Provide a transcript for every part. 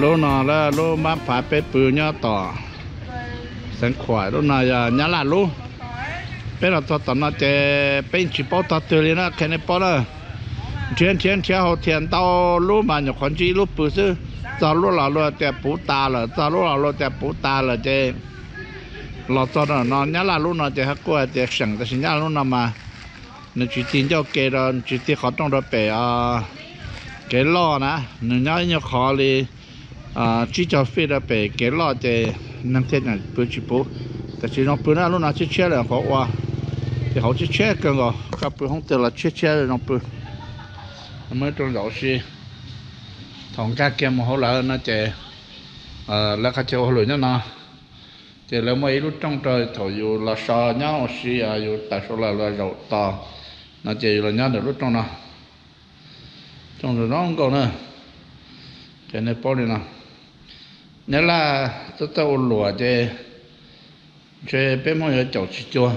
Lub no lub mab phav peb pw nyob tom Xeev Khuam, lub no yog Nyab Laj lub. Peb los txog tom no ces peb tsis paub tog twg li na, qhia nej paub na. Nrhiav nrhiav nrhiav hauv thiaj ntau lub mas nyuam qhuav ntsib ib lub pw xwb. Txog lub los luag tias puv tas lawm, txog lub los luag tias puv tas lawm ces los txog no Nyab Laj lub no ces hab quaj hais tias seem, tab sis Nyab Laj lub no mas nws tsis tig ncauj ke rau, tsis tig qhov rooj rau pem kev loj na, nws nyob ib nyuag qhov li tsib caug feet rau pem kev loj ces neeg thiaj tseem pw tsis puv. Tab sis zoo pw na, lub no tshiab tshiab lawm qhov ua, ces hauv tshiab tshiab kawg nkaus, koj pw hoob twg los tshiab tshiab zoo pw. Muaj ib rooj zaum ua si, thaum nkag kiag mus hauv lawm no ces lawv qhov chaw ua hauj lwm nyob no, ces lawv muaj ib lub rooj rau thaum yus los so nyob ua si, yus tawm sau lawm los zaum tos no ces yus los nyob ntawm lub rooj no. Rooj zoo zoo nkauj na, qhia nej paub li no. Nyab Laj txawj txawj ua luam ces ntshe peb Hmoob yuav caum tsis cuag,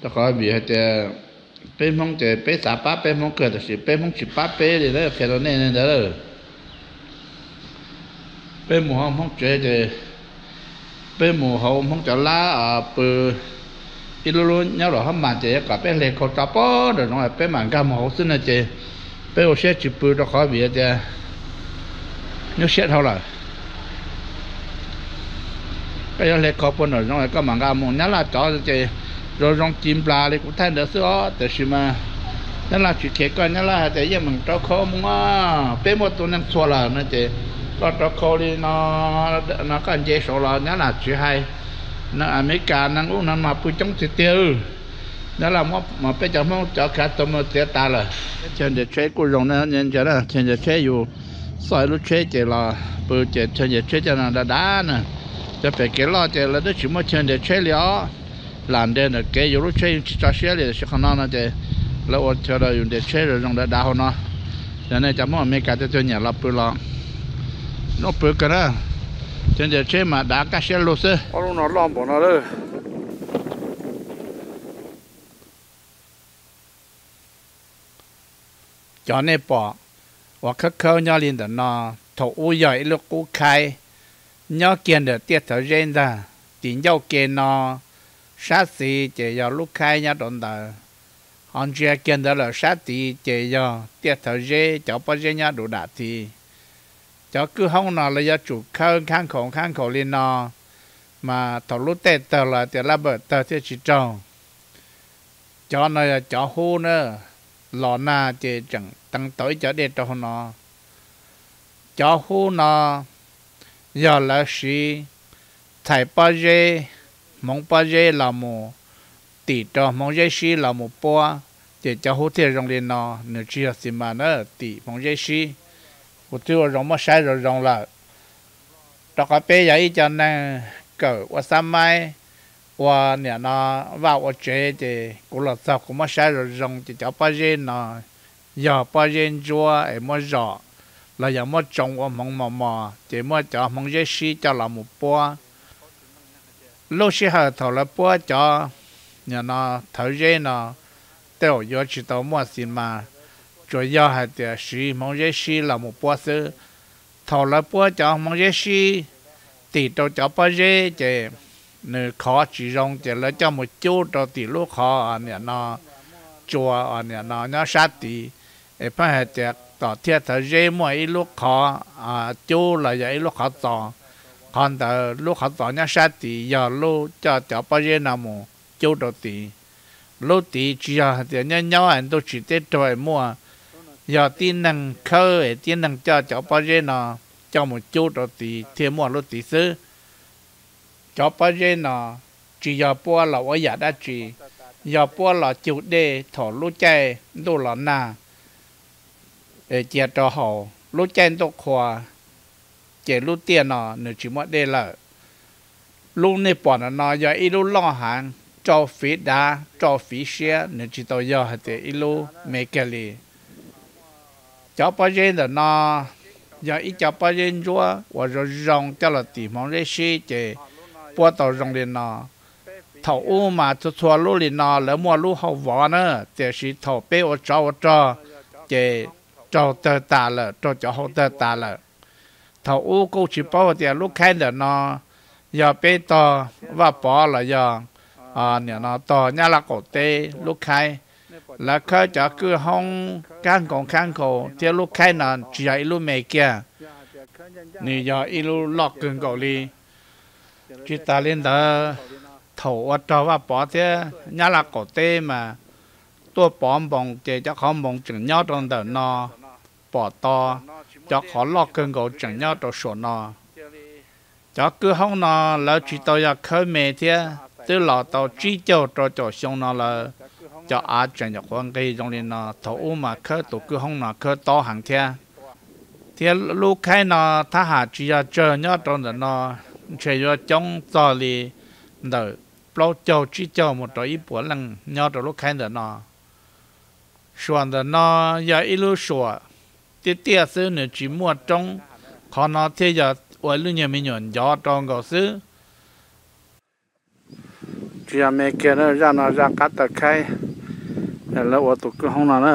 rau qhov vim hais tias peb Hmoob ces peb xav pab peb Hmoob kawg tab sis peb Hmoob tsis pab peb li na, qhia rau nej li ntawd. Peb mus hauv Hmoob tsev ces peb mus hauv Hmoob cov lab pw ib lub lub nyob lawm hab mas ces yuav kom peb hle khau tso pem nraum zoov peb mam nkag mus hauv xwb no ces peb ua siab tsis pw rau qhov vim tias nyuaj siab dhau lawm. Koj yuav hle khau pem nraum zoov koj mam nqa mus. Nyab Laj cov ces zoo zoo ci nplas li kuv thaij ntawd xwb os, tiam sis mas Nyab Laj tsis khiav koj, Nyab Laj hais tias yeej meem rauv khau mus, peb muaj tus neeg txhua lawm no ces koj rauv khau li no, no koj nce saud los Nyab Laj tsis hais. Neeg Amelikas neeg ub neeg no pw coob tiag tiag. Nyab Laj muab peb cov Hmoob cov khav tau mus txiav tas lawm. Chaw nres tsheb kuj zoo na, ntsia na, chaw nres tsheb yus xauj ib lub tsheb ces los pw ces chaw nres tsheb cov no dav dav na. Cov pem kev loj ces lawv twb tsis muaj chaw nres tsheb li os. Lam nres ntawm kev yus lub tsheb yeej tsis tso siab li, tiam sis qhov no no ces lawv ua chaw rau yus nres tsheb zoo zoo dav dav hauv no. Yog nej cov Hmoob Amelikas cov tuaj nyiam los pw los, no pw kawg na. Chaw nres tsheb mas dav kaj siab lug xwb. Ob lub no loj npaum no lawm. Cov nej pom uas khawb khawb nyob li ntawm no, thaum ub yog ib lub qub khaib nyob kiag ntawm tiaj thawv zeb ntag. Tim ncauj ke no sab xis ces yog lub khaib nyob rau ntawd, ho ntsia kiag ntawd lawm sab tid ces yog tiaj thawv zeb, cov pob zeb nyob dum dam tid. Cov kwj hoob no lawv yuav tsum khawb nkhav nkhaus nkhav nkhaus li no, mas thaum lub caij tawg los tias lab npawm tawg thiaj tsis raug. Cov no yog cov hub na, los nag ces tseem teev tau ib co dej rau hauv no. Cov hub no yog lawv siv txhais pob zeb, hmoov pob zeb los mus tim rau hmoov zeb sib los mus puab, ces cov hub thiaj zoo li no, nws tsis yog xis mas na, tim hmoov zeb sib. Kuv twb ua zoo muab saib zoo zoo lawm, rau qhov peb yog ib co neeg kawm ua xab maib, ua niam no vaj ua tsev, ces kuv los txog kuv muab saib zoo zoo ces cov pob zeb no yog pob zeb ntsuab es muab zom los yog muab tsoo ua hmoov mos mos ces muab cov hmoov zeb sib coj los mus puab. Lub sij hawm thaum lawv puab cov niam no thawv zeb no, tej zaum yuav tsis tau muaj xis mas, tsuas yog hais tias siv hmoov zeb sib los mus puab xwb. Thaum lawv puab cov hmoov zeb sib tim rau cov pob zeb ces nws khov tsis zoo ces lawv coj mus cub rau tim lub qhov niam no tsua niam no nyob sab tid. Es pheej hais tias tom tiaj thawv zeb muaj ib lub qhov cub los yog ib lub qhov txos, qhov ntawd lub qhov txos nyob sab tid yog lub coj cov pob zeb no mus cub rau tid. Lub tid tsis yog hais tias nyob nyob es ntuj tsim teb raug es muaj, yog tib neeg khawb es tib neeg coj cov pob zeb no coj mus cub rau tid thiaj muaj lub tid xwb. Cov pob zeb no tsis yog puab los ua yam dab tsi, yog puab los cug dej thaum lub caij ntuj los nag es cia rau haus, lub caij ntuj qhua ces lub tiaj no nws tsis muaj dej lawm. Lub nej pom ntawm no yog ib lub loj heev, rau fiv dav rau fiv siab, nws tsis tau yog hais tias ib lub me kiag li. Cov pob zeb ntawm no yog ib co pob zeb ntsuab uas zoo zoo coj los tim hmoov zeb sib ces puab tau zoo li no. Thaum ub mas txhua txhua lub li no lawv muaj lub hau vov na, tiam sis thaum peb ua tsov ua rog ces raug tawg tas lawm, raug cov hau tawg tas lawm. Thaum ub kuj tsis paub tias lub khaib ntawm no yog peb tog Vaj Pov los yog nim no tog Nyab Laj qaum teb lub khaib. Lawv khawb cov kwj hoob kab nkaus kab nkaus thiab lub khaib no tsis yog ib lub me kiag, nws yog ib lub loj kawg nkaus li. Tsis tas li ntawd, thaum ua rog Vaj Pov thiab Nyab Laj qaum teb mas tuaj pov npoos ces cov qhov npoos tseem nyob rau ntawm no, pom to cov qhov loj kawg nkaus tseem nyob rau saum no. Cov kwj hoob no lawv tsis tau yog khawb me thiab, twb los tau tsib caug rau caum xyoo no lawm, cov av tseem nyuam qhuav nqis zoo li no. Thaum ub mas khawb tus kwj hoob no khawb tob heev thiab. Thiab lub khaib no thab ham tsis yog tsawg nyob rau ntawm no, ntshe yuav coob txog li ntawm plaub caug tsib caug mus rau ib puas leej nyob rau lub khaib ntawm no. Suam ntawm no yog ib lub suam tiaj tiaj xwb, nws tsis muaj roob, qhov no thiaj yog ua lub nyuag me nyuam ncov rau nkaus xwb. Tsis yog me kiag na, zaj no zaj qab taw khaib, lawv ua tus kwj hoob no na.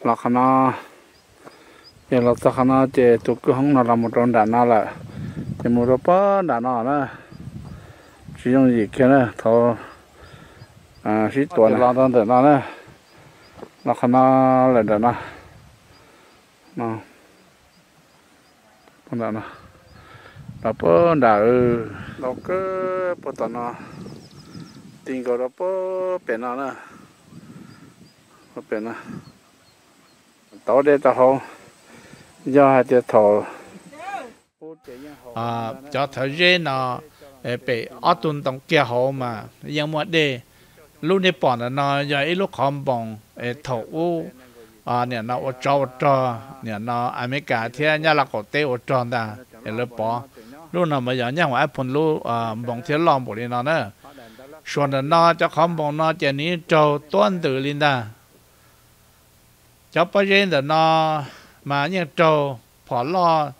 Los qhov no, ces los txog qhov no ces tus kwj hoob no los mus rau nram no lawm, ces mus rau pog nram no na. Tsis yooj yim kiag na, thaum sib tuav los rau ntawm no na, los qhov no lawm nram no, los pog nram, los pog nram, los kawg pog tom no, ti nkaus rau pog pem no na, pem no. Tauv dej rau hauv, yog hais tias thaum cov thawv zeb no pem ob tug ntoo kiag hauv mas yeej muaj dej. Lub nej pom ntawm no yog ib lub qhov npoos thaum ub nim no ua tsov ua rog, nim no Amelikas thiab Nyab Laj qaum teb ua rog ntag es lawv pov. Lub no mas yog Nyab Huam Ab Phu lub npoos thiab loj npaum li no na. Suav ntawm no cov qhov npoos no ces nws yeej raug tuab ntws li ntag. Cov pob zeb ntawm no mas yeej raug phom loj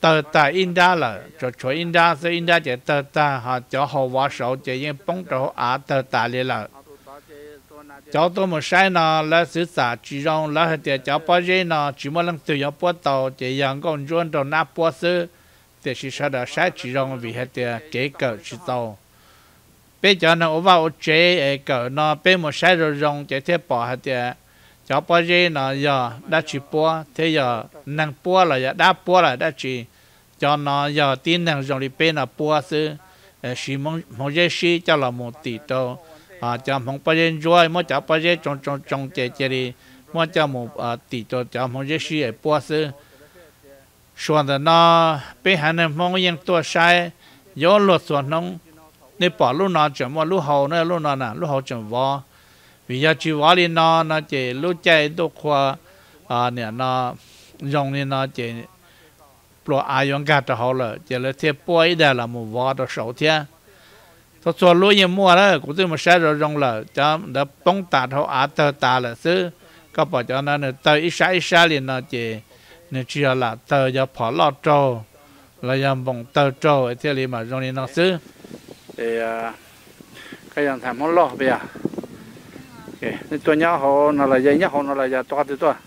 tawg tag ib nrab lawm, tsuas tshuav ib nrab xwb, ib nrab ces tawg tag, ho cov hau vov saud ces yeej poob rau hauv av tawg tas li lawm. Cov tuaj mus saib no lawv xwv xam tsis zoo, lawv hais tias cov pob zeb no tsis muaj leej twg yuav puab tau, ces yog nkauj ntsuab nraug nab puab xwb. Tiam sis sawv daws saib tsis zoo vim hais tias kev kawm tsis txaus. Peb cov neeg ua vaj ua tsev es kawm no peb mus saib zoo zoo ces thiaj pom hais tias cov pob zeb no yog dab tsi puab thiab yog neeg puab los yog dab puab los dab tsi. Cov no yog tib neeg zoo li peb no puab xwb, siv hmoov zeb sib coj los mus tim rau cov hmoov pob zeb ntsuab, muab cov pob zeb tsoo tsoo tsoo ces cia li muab coj mus tim rau cov hmoov zeb sib es puab xwb. Suav ntawm no peb haiv neeg Hmoob yeej tuaj saib yuav luag txhua hnub. Nej pom lub no tseem muaj lub hau na, lub no na lub hau tseem vov. Vim yog tsis vov li no no ces lub caij ntuj qhua nim no zoo li no ces pluas av yuav nkag rau hauv lawm ces lawv thiaj puab ib daig los mus vov rau saud thiab. Txhua txhua lub yeej muaj na, kuv twb mus saib zoo zoo lawm, cov ntawd poob tas dhau av tawg tas lawm xwb. Koj pom cov no nws tawg ib sab ib sab li no ces nws tsis yog lam tawg, yog phom loj raug los yog npoos tawg raug thiaj li mam zoo li no xwb. Koj yog ntxhais Hmoob Lauj puas yog? Nej tuaj nyob hauv no los yog nyob hauv no los yog tuaj qhov twg tuaj?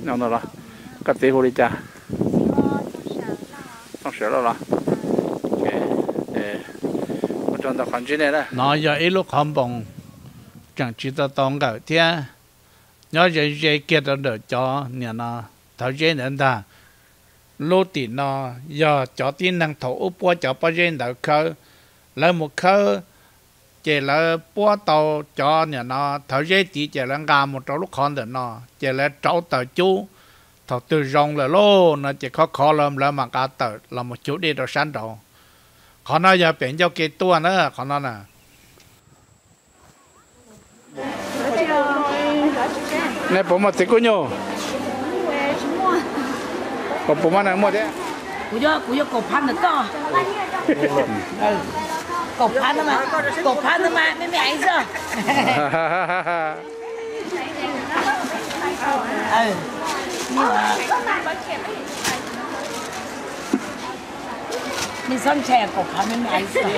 Nyob no los? Koj txiv hu li cas? Txooj Sawm Lauj los? Ua tsaug ntau qhov ntsib nej na. No yog ib lub qhov npoos tseem tsis tau tau nqawm thiab, nyob ze ze kiag rau ntawm cov niam no thawv zeb ntawd ntag. Lub tim no yog cov tib neeg thaum ub puab cov pob zeb ntawd khawb. Lawv mus khawb ces lawv puab tau cov niam no thawv zeb tid ces lawv nqa mus rau lub qhov ntawm no ces lawv rauv taws cub. Thaum twg zoo lawm lauj no ces khov khov lawv mam nqa tawm los mus cug dej rau sab nraud. Qhov no yog pem ncauj ke tuaj na, qhov no na. Nej puas muaj txiv kub nyuj? Puas muaj neeg muaj thiab? Kuv yuav, kuv yuav kaum phav ntawm koj. Kaum phav ntawd mas, kaum phav ntawd mas me me aiv xwb. Me txhob ntshai, kaum phav me me aiv xwb.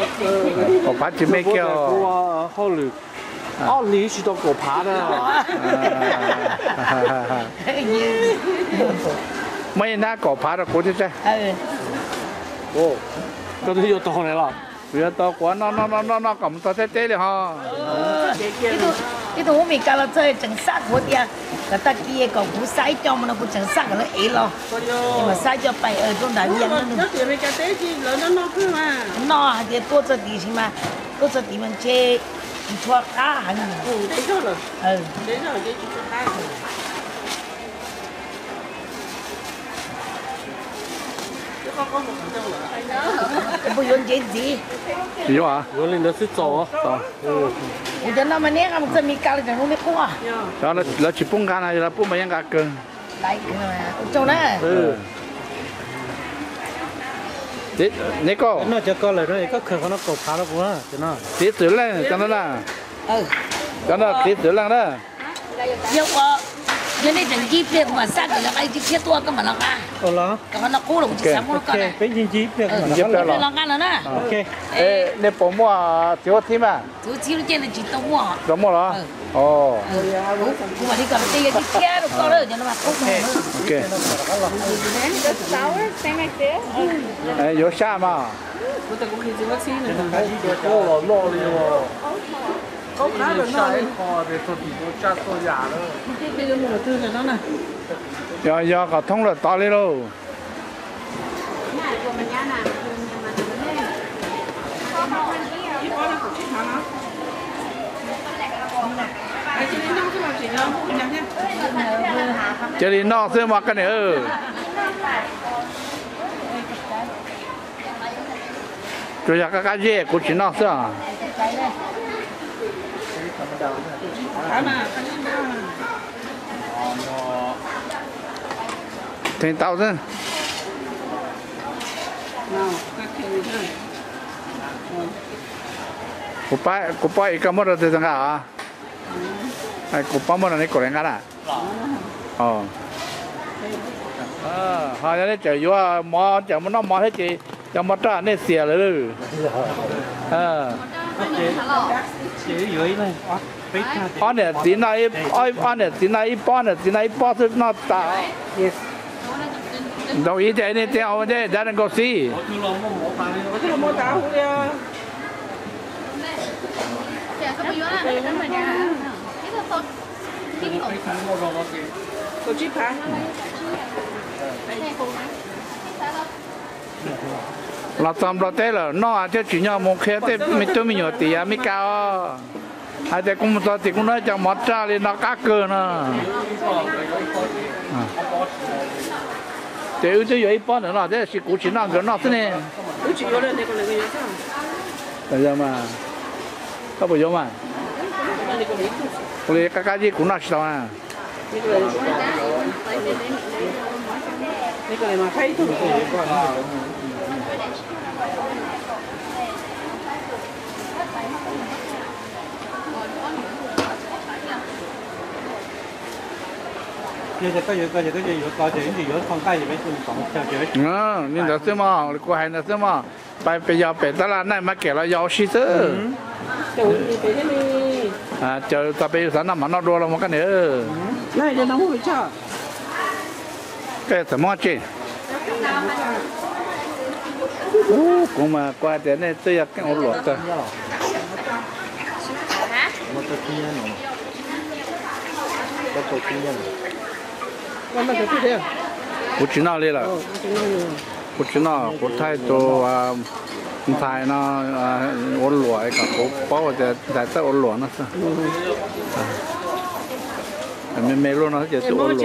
Kaum phav tsis me kiag. Hauj lwm ob hlis tsis tau kaum phav na. Muaj ib hnab kaum phav rau kuv thiab saib. Koj twb yuav tau lawm los? Kuv yuav tau, kuv noj noj noj noj noj kom mus txog teb teb li ho. Ib tug hub Mes Kas los txog tseem xav kuv tias kom tag kis kom kuv xa ib co mus no, kuv tseem xav kom lawv ev los. Ces mam xa ib co pais rau nram Vias. Noj hais tias tuaj txog tid si mas, tuaj txog tid mas ntshe tsis tshua qab heev. Puas yuav ntsev ntxiv? Yuav, yuav li ntawd xwb txaus. Kuv cov no mas neb nqa mus txog Mes Kas los tseem zoo li qub. Lawv tsis pub nqa no, lawv pub mas yeej nqa kawg. Ua tsaug na. Neb koj noj cov ko lawm no, koj khaws qhov no kaum phav rau kuv na. Txiv Xwm Leej cov no na. Cov no Txiv Xwm Leej na. Yog ua, yog nej tseem ncig pliag kuv mam xaj kom lawv nqa ib tsib phiab tuaj koj mam los nqa. Cov qhov no qub los kuv tsis xav muab rau koj na. Peb ncig ncig ib pliag los nqa no na. Nej puas muaj txiv huab txhib mas? Txiv huab txhib lub caij ntawd tsis tau muaj. Tsis tau muaj los? Kuv mam li kom lawv tej yog ib phiab rau koj lawm, cov no mas qub. Yuav saj mas. Yog, yog kom thoob lawm tod li lauj. Cia li noj xwb mas koj niam. Tsuas yog qab qab zeb kuv tsis noj xwb os. Theej tau xwb. Kuv pab es koj muab rau tus nqa os. Kuv pab muab rau neb kaum leej nqa na. Ho yog nej tseem yuav mov, tseem muaj noj mov thiab ces cov mov raj nej xiam lawm. Ob niam txiv noj, ob niam txiv noj ib pob, ob niam txiv noj ib pob xwb noj tas. Đồng ý thì anh em theo dad and go see. Los txog Nplog teb lawm noj thiab tsim nyog mus qhia tej me tub me nyuam tim Amelikas os. Hais tias kuv mus txog tim kuv noj cov mov raj li no qab kawg no. Ces wb twb yuav ib pob ntawm no thiab, tab sis kuv tsis noj, nkawd noj xwb ne. Koj puas yuav mas? Ua li qab qab zib kuv noj tsis tau na. Li ntawd xwb mog, kuv hais ntawd xwb mog. Pais pem yog pem tab laj naij mas kem los yos ua si xwb. Caum txog peb yus xav noj mas noj dua los mas koj niam. Koj txawm muab tsi. Kuv mas kuv hais tias nej twb yog keej ua luam tag. Kuv tsis noj li lawm. Kuv tsis noj, kuv thaij tus ntxhais no ua luam kom kuv paub tias ntxhais txawj ua luam no xwb. Me me luaj no ces twb ua luam.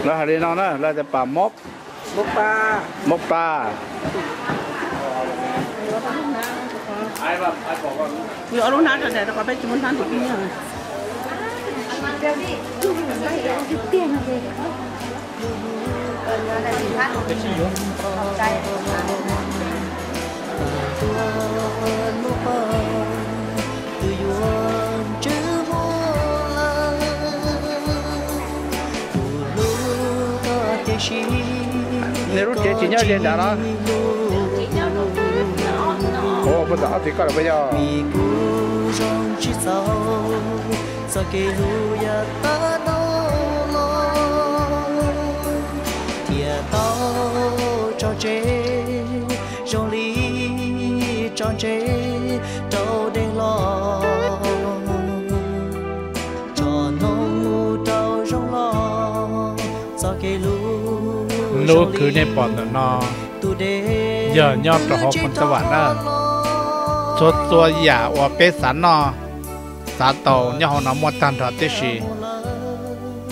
Lawv hais li no na, lawv tias pam mob. Mob pa. Lub tsev tsis nyob ze nrad los? Ua puas txog ob txiv koj los puas yog? Kuv zoo tsis txaus txoj kev hlub yav tag dhau los, thiaj tau tso tseg zoo li tso tseg rau dej los, tso noog rau zoo los txoj kev hlub. Lub khw nej pom ntawm no yog nyob rau hauv Phoos Xab Vam na. Txhua txhua yam uas peb xav noj xav tau nyob hauv no muaj tag nrho tib si.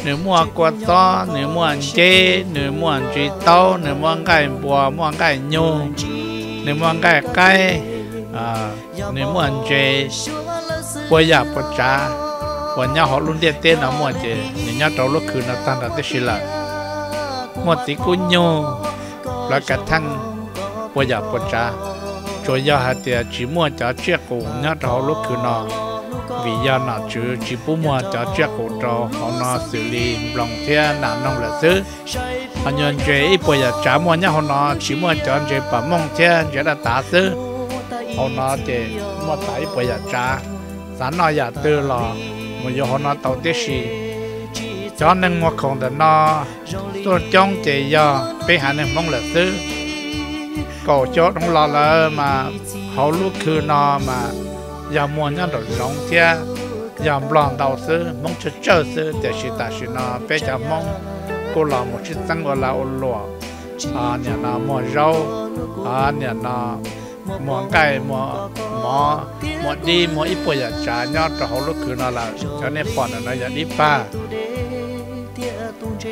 Nws muaj kua txob, nws muaj nceb, nws muaj ntsis taub, nws muaj nqaij npua, muaj nqaij nyug, nws muaj nqaij qaib, nws muaj ntses, puas yam puas tsav uas nyob hauv lub ntiaj teb no muaj ces nws nyob rau lub khw no tag nrho tib si lawm. Muaj txiv kub nyug, plawv kav theej, puas yam puas tsav. Tsuas yog hais tias tsis muaj cov tsiaj qus nyob rau hauv lub khw no, vim yog nom tswv tsis pub muag cov tsiaj qus rau hauv no xws li nploos thiab nas noog lawm xwb. Ho nyuag ntses ib puas yam tsav muaj nyob hauv no tsis muaj cov ntses pam mooj thiab ntses daj tav xwb. Hauv no ces muaj tas ib puas yam tsav, xav noj yam twg los mus yuav hauv no tau tib si. Cov neeg muag khoom ntawm no tuaj coob ces yog peb haiv neeg Hmoob lawm xwb. Kaum xyoo dhau los lawm mas hauv lub khw no mas yog muag nyob nraum zoov thiab yog Nplog ntau xwb, Hmoob tsawg tsawg xwb, tiam sis tam sim no peb cov Hmoob kuj los mus sib txeeb ua lag ua luam. Niam no muag zaub, niam no muag nqaij, muag mov, muag dib, muag ib puas yam tsav nyob rau hauv lub khw no lawm. Cov nej pom ntawm no yog dib pag.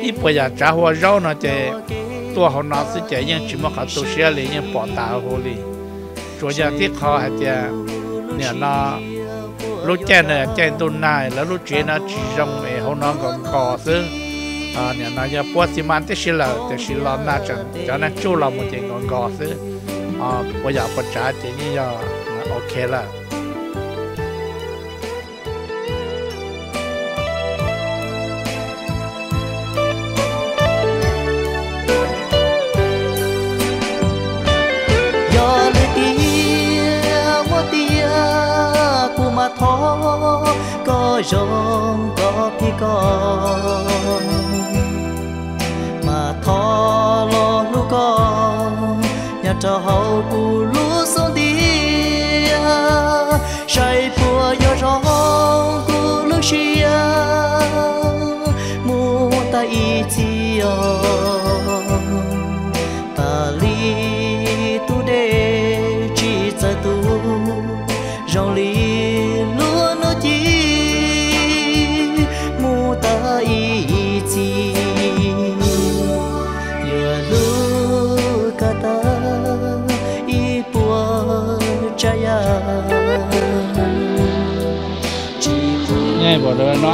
Ib puas yam tsav hu ua zaub no ces tuaj hauv no xwb ces yeej tsis muaj qhov tu siab li, yeej pom tas huv li. Tsuas yog tib qho hais tias niam no lub caij no caij ntuj nag, lawv lub tsev no tsis zoo es hauv no nkos nkos xwb. Niam no yog puab xi mas tib si lawm, tiam sis los nag tseem cov neeg tsuj los mus ces nkos nkos xwb. Puas yam puas tsav ces yeej yog ok lawm. Yog li tias muaj tiag kuv mam thov koj zoo koj plig koj, mam thov los hlub koj nyob rau hauv kuv lub xub ntiag. Saib puas yuav zoo kuv lub siab mus tag ib txhis os. Tas li tus dej tsis txawj tu, zoo li lub hnub ci mus tag ib txhis. Yuav hlub koj tag ib puas tsav yam. Nyaj pom rau no,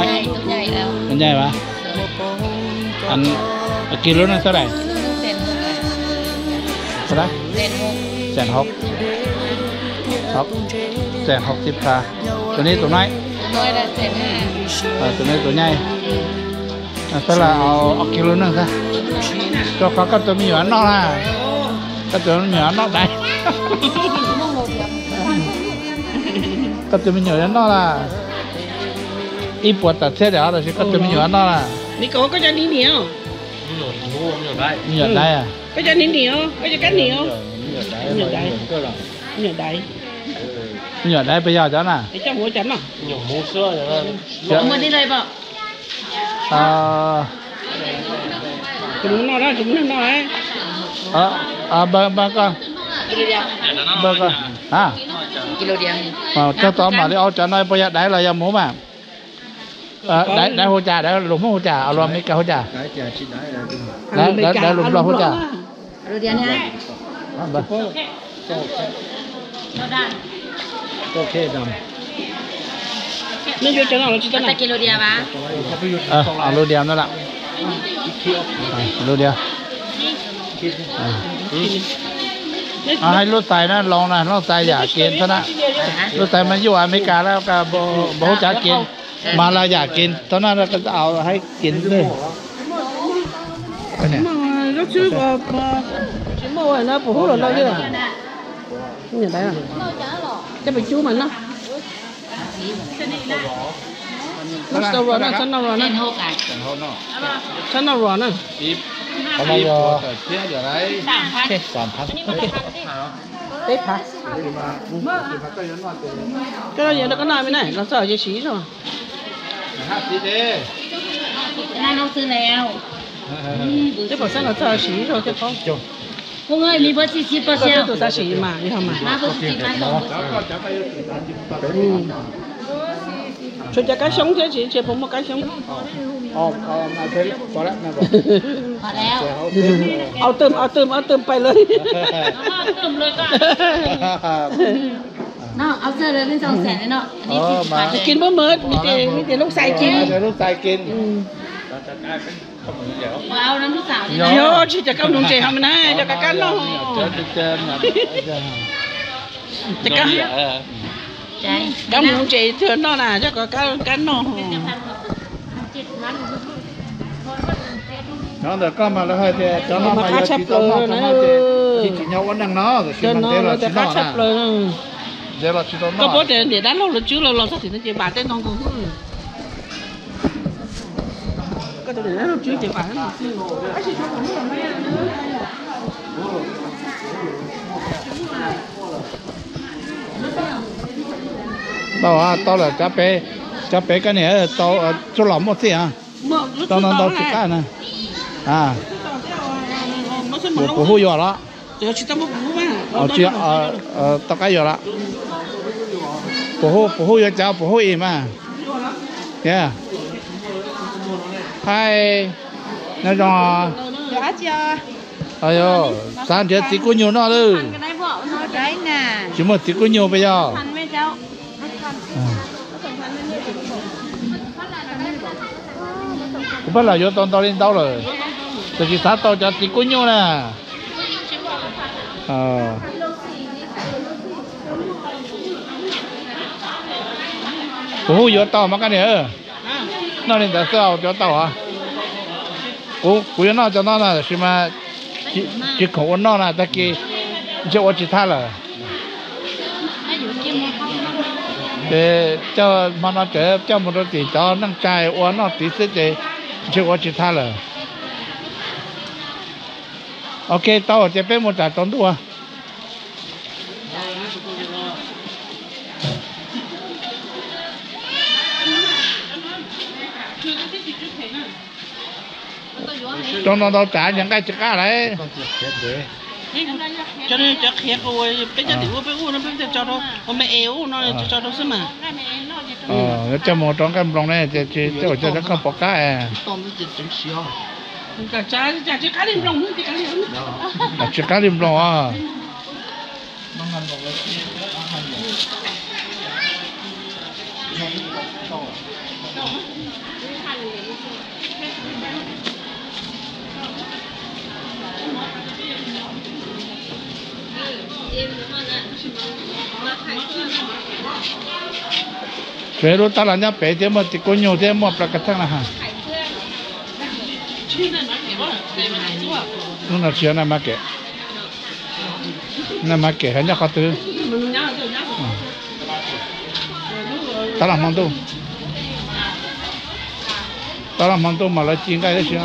nyaj mas. Kis lub neej xab dais? Xab dais? Xees hauv, xees hauv xib pha. Tus no tus naib, tus no tus nyaib. Xab las ob kis lub neej xab. Rau qhov koj tus me nyuam noj na, koj tus me nyuam noj dais. Koj tus me nyuam yuav noj lawm. Ib puas tawm txhiab daim os, tab sis koj tus me nyuam noj lawm. Me nyuam dais. Koj cov niam, koj cov kab niam. Me nyuam dais puas yog cov na? Npawg, npawg koj, npawg koj, cog tod mam li ua cov no puas yog dais los yog muv mas? Dais hu cas, dais lus Hmoob hu cas, lus Amelikas hu cas? Dais lus Nplog hu cas? Lus Dias no lawm. Lus Dias. Hais lub xais na, loo na, lub xais yam kiv xwb na. Lub xais mas yuj Amelikas lawm, npaum hu cav kiv, mas los yam kiv tau na, haib kiv xwb. Tsis muaj ua no puas hub los no yog. Coj pem cub mas no. Txhob noj ruas na, txhob noj ruas na. Txhob noj ruas na. Peb phav. Koj noj yog koj noj me na, los txog ces siv zog. Twb pom xeeb los txog siv zog thiab paub. Koj twb tus xav siv mas yog mas. Tshuav cov kab xyoob thiab tsis, tsis puas muaj kab xyoob. Au twm, au twm, au twm pais lawm. Kis muaj mawv, me tes lub xais kis. Yog tsis cov kab mloog ntses ho me na, cov kab kab noj. Kab mloog ntses twg noj na, cov kab kab noj. Nyob ntawm koj mas lawv hais tias cov no mas yog tsis tau noj, cov no ces tsis nyob ua neej no, tiam sis mas ntev los tsis noj na. Ntev los tsis tau noj. Koj paub tias niam dab laug lawv tswb los los txog tim no ces vam tej no nkaus xwb. Tau, tau lawm, cov pem, cov pem koj niam tau tsuj lom muaj txij. Tau no ntau tsis qab na. Puas hu yuav los? Tau qab yuav los. Puas hu yuav cov puas hu ib mas. Hais, nyob zoo. Xav nrhiav txiv kub nyuj noj lawm. Tsis muaj txiv kub nyuj puas yog? Kuv pab los yuav tau ntau li ntau lawm, tiam sis xav tau cov txiv kub nyuj na. Kuv hu yuav tau mas koj niam, noj li ntawd xwb yuav tau. Kuv yuav noj cov no na, tiam sis mas tsis khoom ua noj na, tag kis ntshe ua tsis thaj lawm. Ces coj hmo no tseem coj mus rau tim cov neej tsa ua noj tid xwb ces ntshe ua tsis thaj lawm. Ok, tau ces peb mus tsam tsaus ntuj. Rau no ntau tsav ces nqaij tsis qab lawm. Cov qhiav peb coj tim ua peb ua no peb coj tso rau, ua me es ua no tso rau xwb mas. Coj mus rau nqaij nploos ne, ces tsis coj cov koj pom qab. Tsis qab li nploos os. Tshuav lub tab laj nyob pem thiab muaj txiv kub nyuj thiab muaj pla ka theej na ha. Lub no tsis yog na mas kem. Na mas kem hais nyob qhov twg? Tab laj hmo ntuj, tab laj hmo ntuj mas lawv ci nqaij tib si.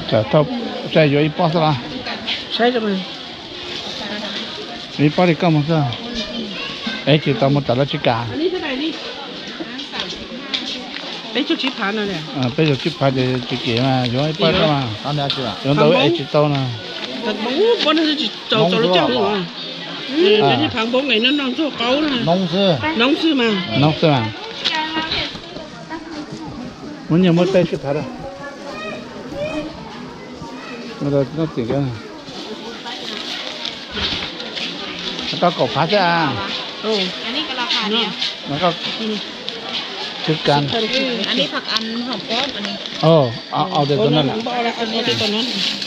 Tsam thauj, saib yuav ib pob xwb los? Ib pob li koj mus xwb. Es tsis tau mus tom lawv tsis kam. Peb caug tsib phav no, peb caug tsib phav ces tsis kim mas yuav ib pob mas, yuav ntau es tsis tau na. Phav npoob, phav npoob es no noj ntxuag qaub na. Noob xwb mas. Noob xwb mas. Muab nyiaj muab peb tsib phav rau. Noj tim, Koj kaum phav xwb a. Koj, อันนี้ผักอันหอมป้อม อันนี้ เอาแต่ตัวนั้นแหละ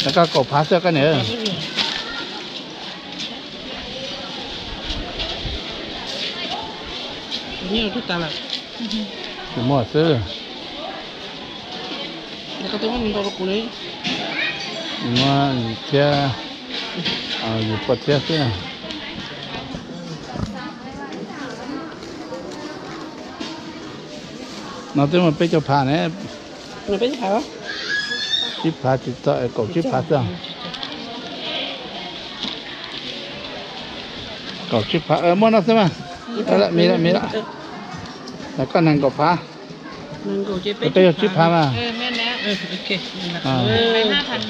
แล้วก็กบผาเสื้อก็เนี่ย Tsis muaj xwb. Muaj thiab, yus pua thiab xwb. No twb muaj peb caug phav ne. Tsib phav tsis txog, kaum tsib phav xwb. Kaum tsib phav, muaj no xwb mas. Me lawm, me lawm. Koj nees nkaum phav. Peb yog tsib phav mas.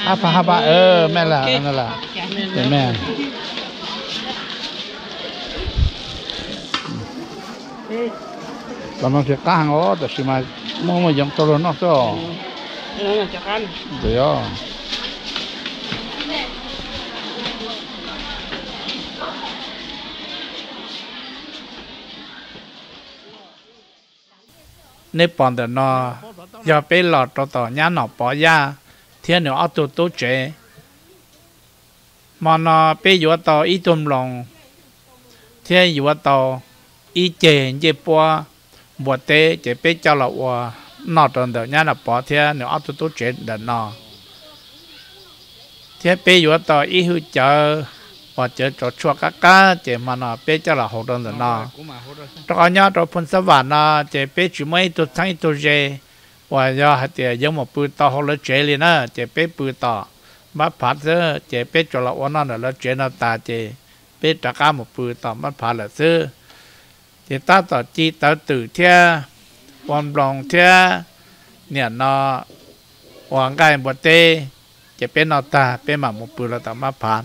Hab phav hab phav, me lawm, me lawm. Los no tsis qab heev os, tab sis mas muaj muaj yoov rau luag noj xwb os. Nej pom ntawm no yog peb los rau tom nyab Nom Pov Yaj thiab nws ob tug tub tsev. Hmo no peb yuav tau ib tug nploos thiab yuav tau ib ceg ncej puab npua teb, ces peb coj los ua noj rau ntawm nyab Nom Pov thiab nws ob tug tub tsev ntawm no. Thiab peb yuav tau ib hwj cawv uas cawv tsob tshuaj qab qab, ces hmo no peb coj los hau rau ntawm no. Rau qhov nyob rau Phoos Xab Vam no ces peb tsis muaj ib tug txheeb ib tug ze uas yog hais tias yuav mus pw tau hauv lawv tsev li na, ces peb pw tom Npab Phav xwb, ces peb tsuas los ua noj ntawm lawv tsev no tas ces peb rov qab mus pw tom Npab Phav lawm xwb. Ces tab tom ci tawv twm thiab ua nploos thiab niam no ua nqaij npua teb, ces peb noj tag peb mam mus pw los tom Npab Phav.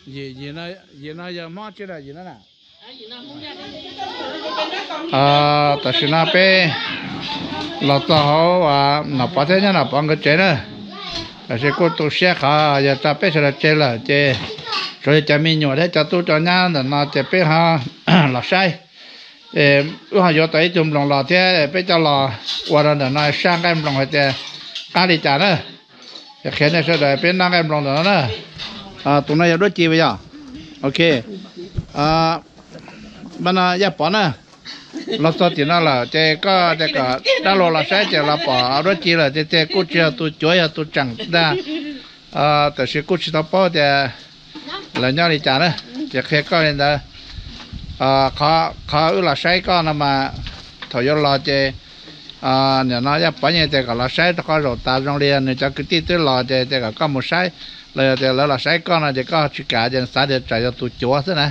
Yim no yog Hmoob tsi yim no na? Tam sim no peb los txog hauv Nom Pov thiab nyab Nom Pov nkawd tsev na. Tab sis kuj tu siab qhov yog tso peb sawv daws tseg lawm ces tsuas yog cov me nyuam thiab cov tub cov nyab ntawm no ces peb ho los saib. Wb ho yuav tau ib tug nploos los thiab peb coj los ua rau ntawm no saj nqaij nploos hais tias qab li cas na. Qhia nej sawv daws peb noj nqaij nploos ntawm no na. Tus no yog Duab Ci puas yog? Ok. Npaj no Yaj Pov na, los txog tim no lawm ces koj tias kom dab laug los saib ces los pom Duab Ci lawm tiag tiag, kuj tsis yog tus cuav, yog tus tseem ntag. Tab sis kuj tsis tau paub tias lawv nyob li cas na, ces qhia koj li ntawd. Qhov wb los saib koj no mas thaum yuav los ces nim no Yaj Pov yeej tias kom los saib rau qhov zaum tas zoo li nws cov kwv tij twb los ces tias kom koj mus saib, los yog tias lawv los saib koj no ces koj tsis kam ces xav tias tsam yog tus cuav xwb na.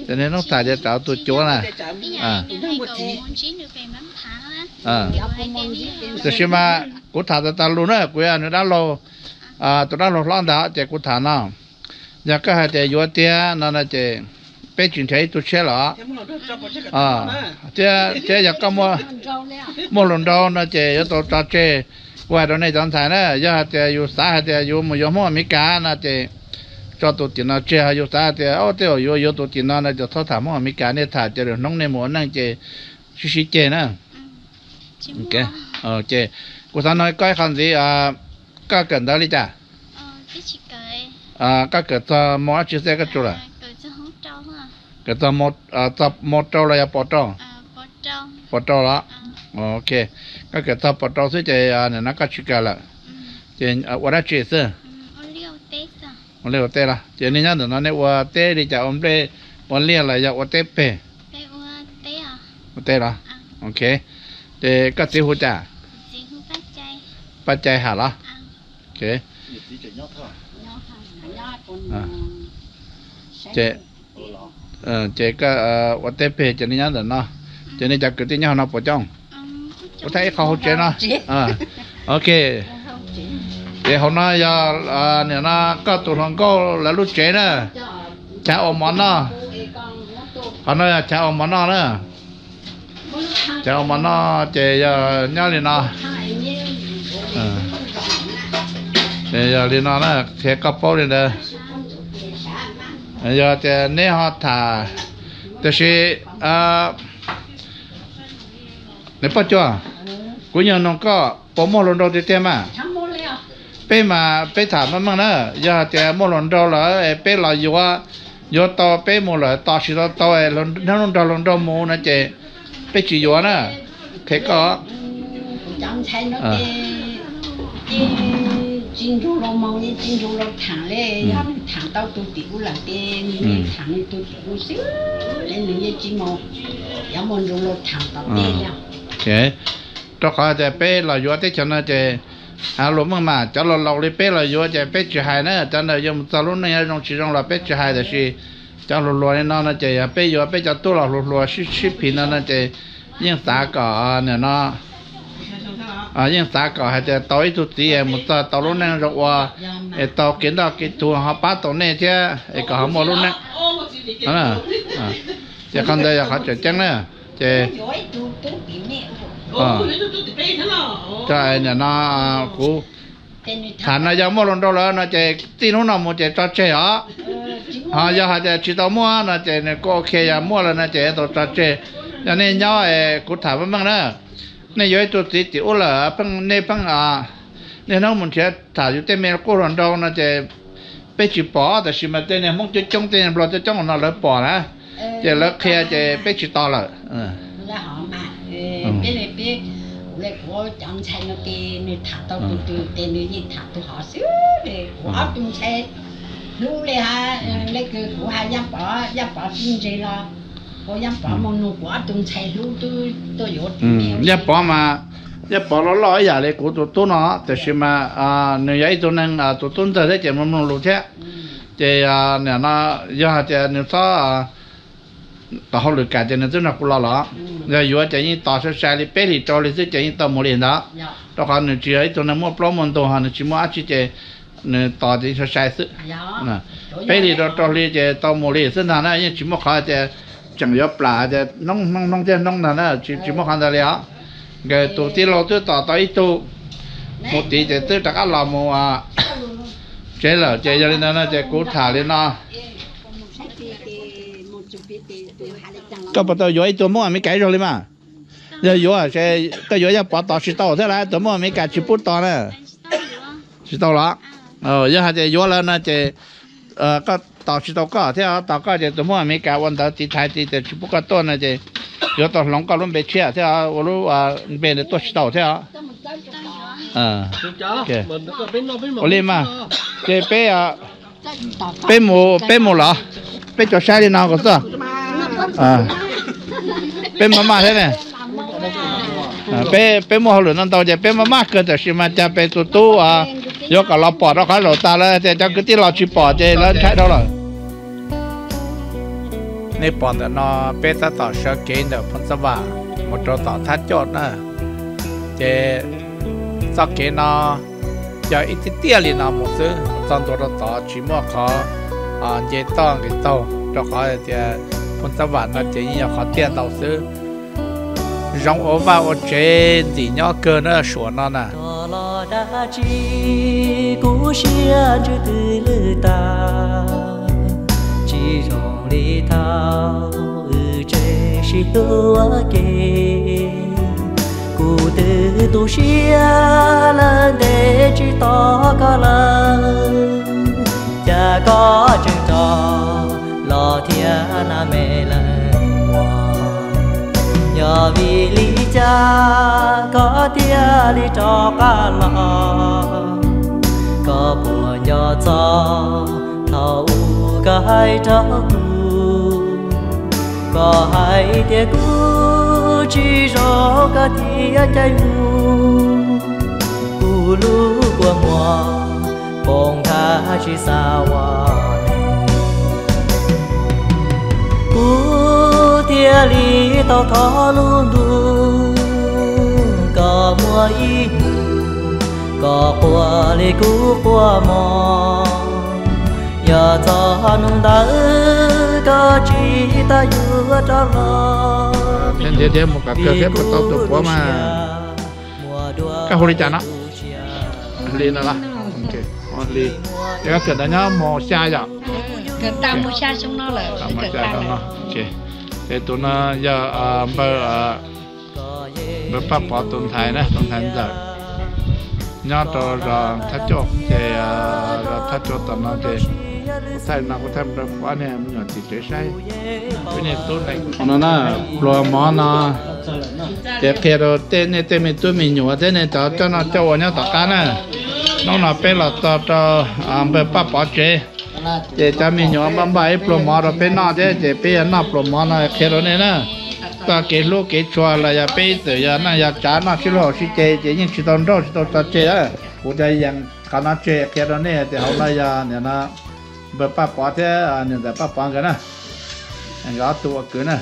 Ces niaj hnub tham tias tsam tus cuav na. Tiam sis mas kuv tham tas tas lus na, kuv yog nws dab laug, tus dab laug hlob ntag ces kuv tham no. Yog koj hais tias yuav tiag no no ces peb tsis nrhiav ib tug tshiab los. Thiab, thiab yog koj muaj hluas nraug no ces yuav tau tso tseg. Kuv hais rau nej cov ntxhais na, yog hais tias yus xav hais tias yus mus yuav Hmoob Amelikas no ces tso tus tim no tseg, ho yus xav hais tias o tej zaum yuav yuav tus tim no no ces txhob tham Hmoob Amelikas, nej tham ces lwm hnub nej mus ua neej ces sib sib ceg na. Ces kuv xav nug koj ib qho ntxiv, koj kawm ntawv li cas? Koj kawm txog mo dab tsi xwb koj tsu lawm? Kawm txog mo rau los yog pos rau? Pos rau los? Ok, koj kawm txog pos rau xwb ces nim no koj tsis kawm lawm. Ces ua dab tsi xwb? Ua liaj ua teb los? Ces nej nyob ntawm no nej ua teb li cas, ua nplej ua liaj los yog ua teb pem? Ua teb los? Ok, ces koj txiv hu cas? Paj Cai Ham los? Ces koj ua teb pem ces nej nyob ntawm no, ces nej cov kwv tij nyob hauv no puas coob? Kuv thaij ib qho hauv tsev no. Ok, ces hauv no yog nim no koj tus hluas nkauj lawv lub tsev na. Chav ua mov noj. Qhov no yog chav ua mov noj na. Chav ua mov noj ces yog nyob li no. Yog li no na, qhia koj paub li ntawd. Yog tias neb ho tham, tiam sis neb poj cuag, kuv nyuag nug koj puas muaj hluas nraug tiag tiag mas? Peb mas peb tham meej meej na, yog hais tias muaj hluas nraug lawm es peb los yuav, yuav tau peb mus lawm tos tsis tau tau es hnub nraug hluas nraug mus no ces peb tsis yuav na. Qhia koj. Cov ntxhais no ces tsis nrug los moog, yeej tsis nrug los tham li, yog nws tham tau tus tim ub lawm ces nws yeej tham nws tus tim ub xwb, nws yeej tsis moog, yuav muaj nrug los tham tom tej li. Rau qhov tias peb los yuav teb chaws no ces luag meej mas, cov laus laus li peb los yuav ces peb tsis hais na, cov ntawd yuav mus txog lub neej zoo tsis zoo los peb tsis hais, tiam sis cov hluas hluas li no no ces yog peb yuav peb cov tub los hluas hluas sib sib phim no no ces yeej xav kom nim no yeej xav kom hais tias tau ib tug txiv es mus txog tau lub neej zoo ua, es tau kev nroj kev tuag ho pab tau nej thiab es kom ho muaj lub neej. Ces qhov ntawd yog qhov tseem ceeb na. Ces nim no kuv tham no yog muaj hluas nraug lawm no ces txij hnub no mus ces tso tseg os. Ho yog hais tias tsis tau muaj no ces nws kuj ok, yog muaj lawm no ces tau tso tseg. Yog nej nyob es kuv tham meej meej na, nej yuav ib tug txiv tim ub lawm pheej nej pheej niaj hnub mus nrhiav tham yus tej me qub hluas nraug no ces peb tsis pom, tab sis mas tej niag Hmoob coob coob tej niag Nplog coob coob no lawv pom na, ces lawv qhia ces peb tsis tos lawm. Peb, peb, kuv le kuv cov ntxhais no ces nws tham tau tus twg ces nws yeej tham tus hov xwb. Kuv ob tug ntxhais hlub li hab, le kws kuv hab Yaj Pov, Yaj Pov txij ntse los kuv Yaj Pov mus nug kuv ob tug ntxhais hlub twb tuaj yuav. Yaj Pov mas, Yaj Pov loj loj ib yam li kuv tus tub no, tiam sis mas nws yog ib tug neeg tus tub ntxawg thiab ces mloog mloog lus thiab. Ces nim no yog hais tias nws txhob tos hauj lwm kam ces nws twb nrog kuv los los. Yog yuav ces yeej tos sai sai li peb hlis rau hli xwb ces yeej tau mus li ntawd, rau qhov nws tsis yog ib tug neeg muaj plaub muaj ntug, ho nws tsis muaj dab tsi ces nws tos ces yeej sai sai xwb. Peb hlis rau rau hli ces tau mus li xwb ntag na, yeej tsis muaj qhov tias tseem yuav plam tias hnub hnub thiab hnub ntag na, tsis muaj qhov ntawd li os. Nkawd tus tij laug twb tos tau ib tug mus tid ces twb rov qab los mus tsev lawm. Ces yog li ntawd no ces kuv tham li no. Koj puas tau yuav ib tug Hmoob Amelikas ib zaug li mas? Yog yuav, koj yuav Yaj Pov tos tsis tau thiab lawm, tus Hmoob Amelikas tsis pub tos na. Tsis tau los? Yog hais tias yuav lawm no ces koj tos tsis tau koj thiab, tos koj ces tus Hmoob Amelikas ua ntawv tiv thaiv tiv tias tsis pub koj tuaj no ces yuav tau hloov koj lub npe tshiab thiab, ua lub npe ntawd tuaj tsis tau thiab. Ua li mas, ces peb, peb mus, peb mus los, peb tso saib li no kom xwb. Peb maj maj thiab ne. Peb, peb muaj hauj lwm ntau ntau ces peb maj maj kawg, tab sis mas cas peb tus tub yuav kom los pom rau qhov zaum tas lawm tias cov kwv tij los tsis pom ces lawv ntshai dhau lawm. Nej pom ntawm no peb tab tom sawv kev ntawm Phoos Xab Vam mus rau tom Thab Coj na. Ces txoj kev no yog ib tiaj tiaj li no mus xwb, txog ntua rau tod tsis muaj qhov nce toj nqis taug, rau qhov tias Phoos Xab Vam no ces yeej yog qhov tiaj ntau xwb. Zoo ua vaj ua tsev ntxim nyob kawg na Suav no na. Los dab tsi kuv siab ntsws twb lwj tag, tsis zoo li thaum wb tseem sib hlub ua ke. Kuv twb tu siab lawm ntev tsis tos koj lawm, cas koj tseem rov los thiab na me lawm muam? Yog vim li cas koj thiaj li rov qab los? Koj puas nco txog thaum ub koj hais rau kuv, koj hais tias kuv tsis zoo koj thiaj caij mus. Kuv lub kua muag poob thaj tsis xav ua neeg, kuv thiaj li tau thov lub ntuj kom muaj ib hnub koj quaj li kuv quaj mog. Yog txog hnub ntawd koj tsis tau yuav rov los, thiab mus kom kawg thiab puas tau tus puav mas. Koj hu li cas no? Li no los? Ces koj kawm ntawv nyob mus xya yom? Mus xya xyoo no. Ces tus no yog npawg, npawg Paj Pov tus ntxhais na, tus ntxhais ntxawm, nyob rau zos Thaj Cuaj. Ces zos Thaj Cuaj tom no ces kuv thaij no kuv thaij mus rau kuv ob niag me nyuam tim tsev saib. Ib niag tub ntawm no na, pluas mov no. Ces qhia rau tej nej tej me tub me nyuam thiab nej cov coj noj coj ua nyob tom qab na. Hnub no peb los txog rau npawg Paj Pov tsev, ces cov me nyuam npaj npaj ib pluas mov rau peb noj thiab, ces peb yuav noj pluas mov no qhia rau nej na. Txoj kev hlub kev tshua los yog peb ib txwm yog neej yog tsav noj sib luag haus sib ce ces yeej tsis tau nrauj tsis tau tso tseg. Kuv cov yees qhov no tseg qhia rau nej tias hauv no yog nim no npawg Paj Pov thiab niam ntxawm Paj Pov nkawd na, nkawd ob tug ua kwv na.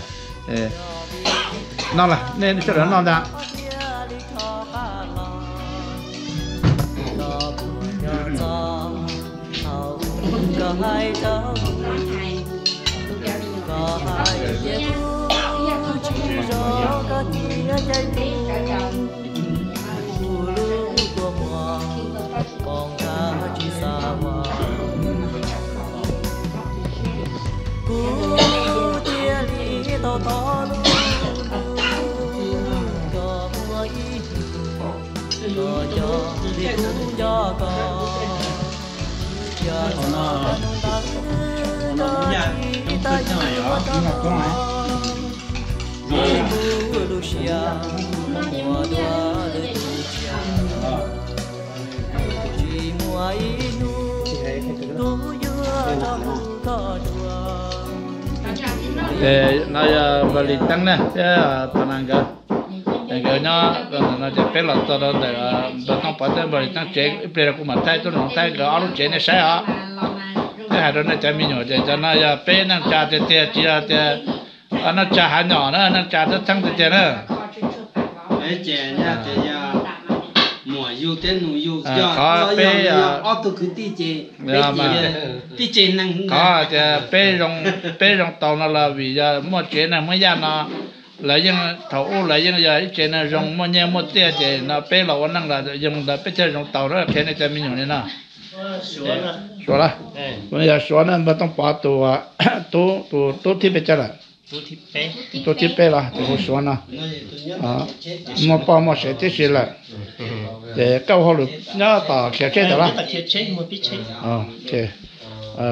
Noj las, nej sawv daws noj ntag. Ces no yog npawg Lis Teeb na thiab Pov Nas nkawd. Nkawd nyob no ces peb los txog rau ntawm npawg Tooj Pov thiab npawg Lis Teeb tsev, ib pliag rau kuv mam thaij tuaj no thaij nkawd ob lub tsev nej saib os. Thiab hais rau nej cov me nyuam ces cov no yog peb neej tsa tiag tiag, tsis yog tias neej tsa hav nyom na, neej tsa txheeb txheeb tiag tiag na. Ces yog tias yog muam yug thiab nus yug, yog qhov peb ob tug kwv tij ces peb ces qhov tias peb zoo, peb zoo taus no los vim yog muaj tsev neeg Hmoob Yaj no, lawv yeej thaum ub lawv yeej yog ib tsev neeg zoo muaj nyiaj muaj txiaj ces no peb los ua neej los yog ntawd peb thiaj zoo taus na, qhia nej cov me nyuam li no. Suav lawm, yog Suav na, npawg Tooj Pov tus tub, tus tub thib pes tsawg lawm? Tub thib peb los tus hu Suav no. Muaj poj muaj sev tib si lawm. Ces koj ua hauj lwm nyob tom khiav tsheb ntawd los?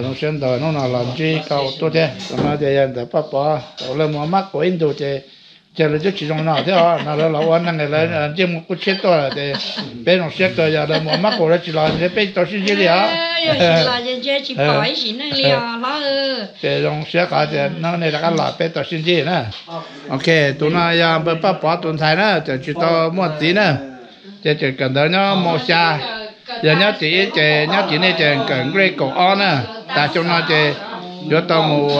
Zoo siab ntau hnub no los ntsib koj ua tub thiab. Tus no ces yog ntawm Paj Pov, thaum lawv mus mab qus ib ntus ces, ces lawv twb tsis zoo no thiab os, no lawv los ua neeg lawv ntsej muag kub tshiab tuaj lawm ces peb zoo siab kawg, yog lawv mus mab qus lawv tsis los ntshe peb tsis tau sib ntsib li os. Ces zoo siab qhov tias hnub nej rov qab los peb tau sib ntsib na. Ok, tus no yog npawg Paj Pov tus ntxhais na, tseem tsis tau muaj txiv na, ces tseem kawm ntawv nyob mus xya. Yog nyob tim ib ces nyob tim nej ces kawm grade kaum ob na, tas xyoo no ces yuav tau mus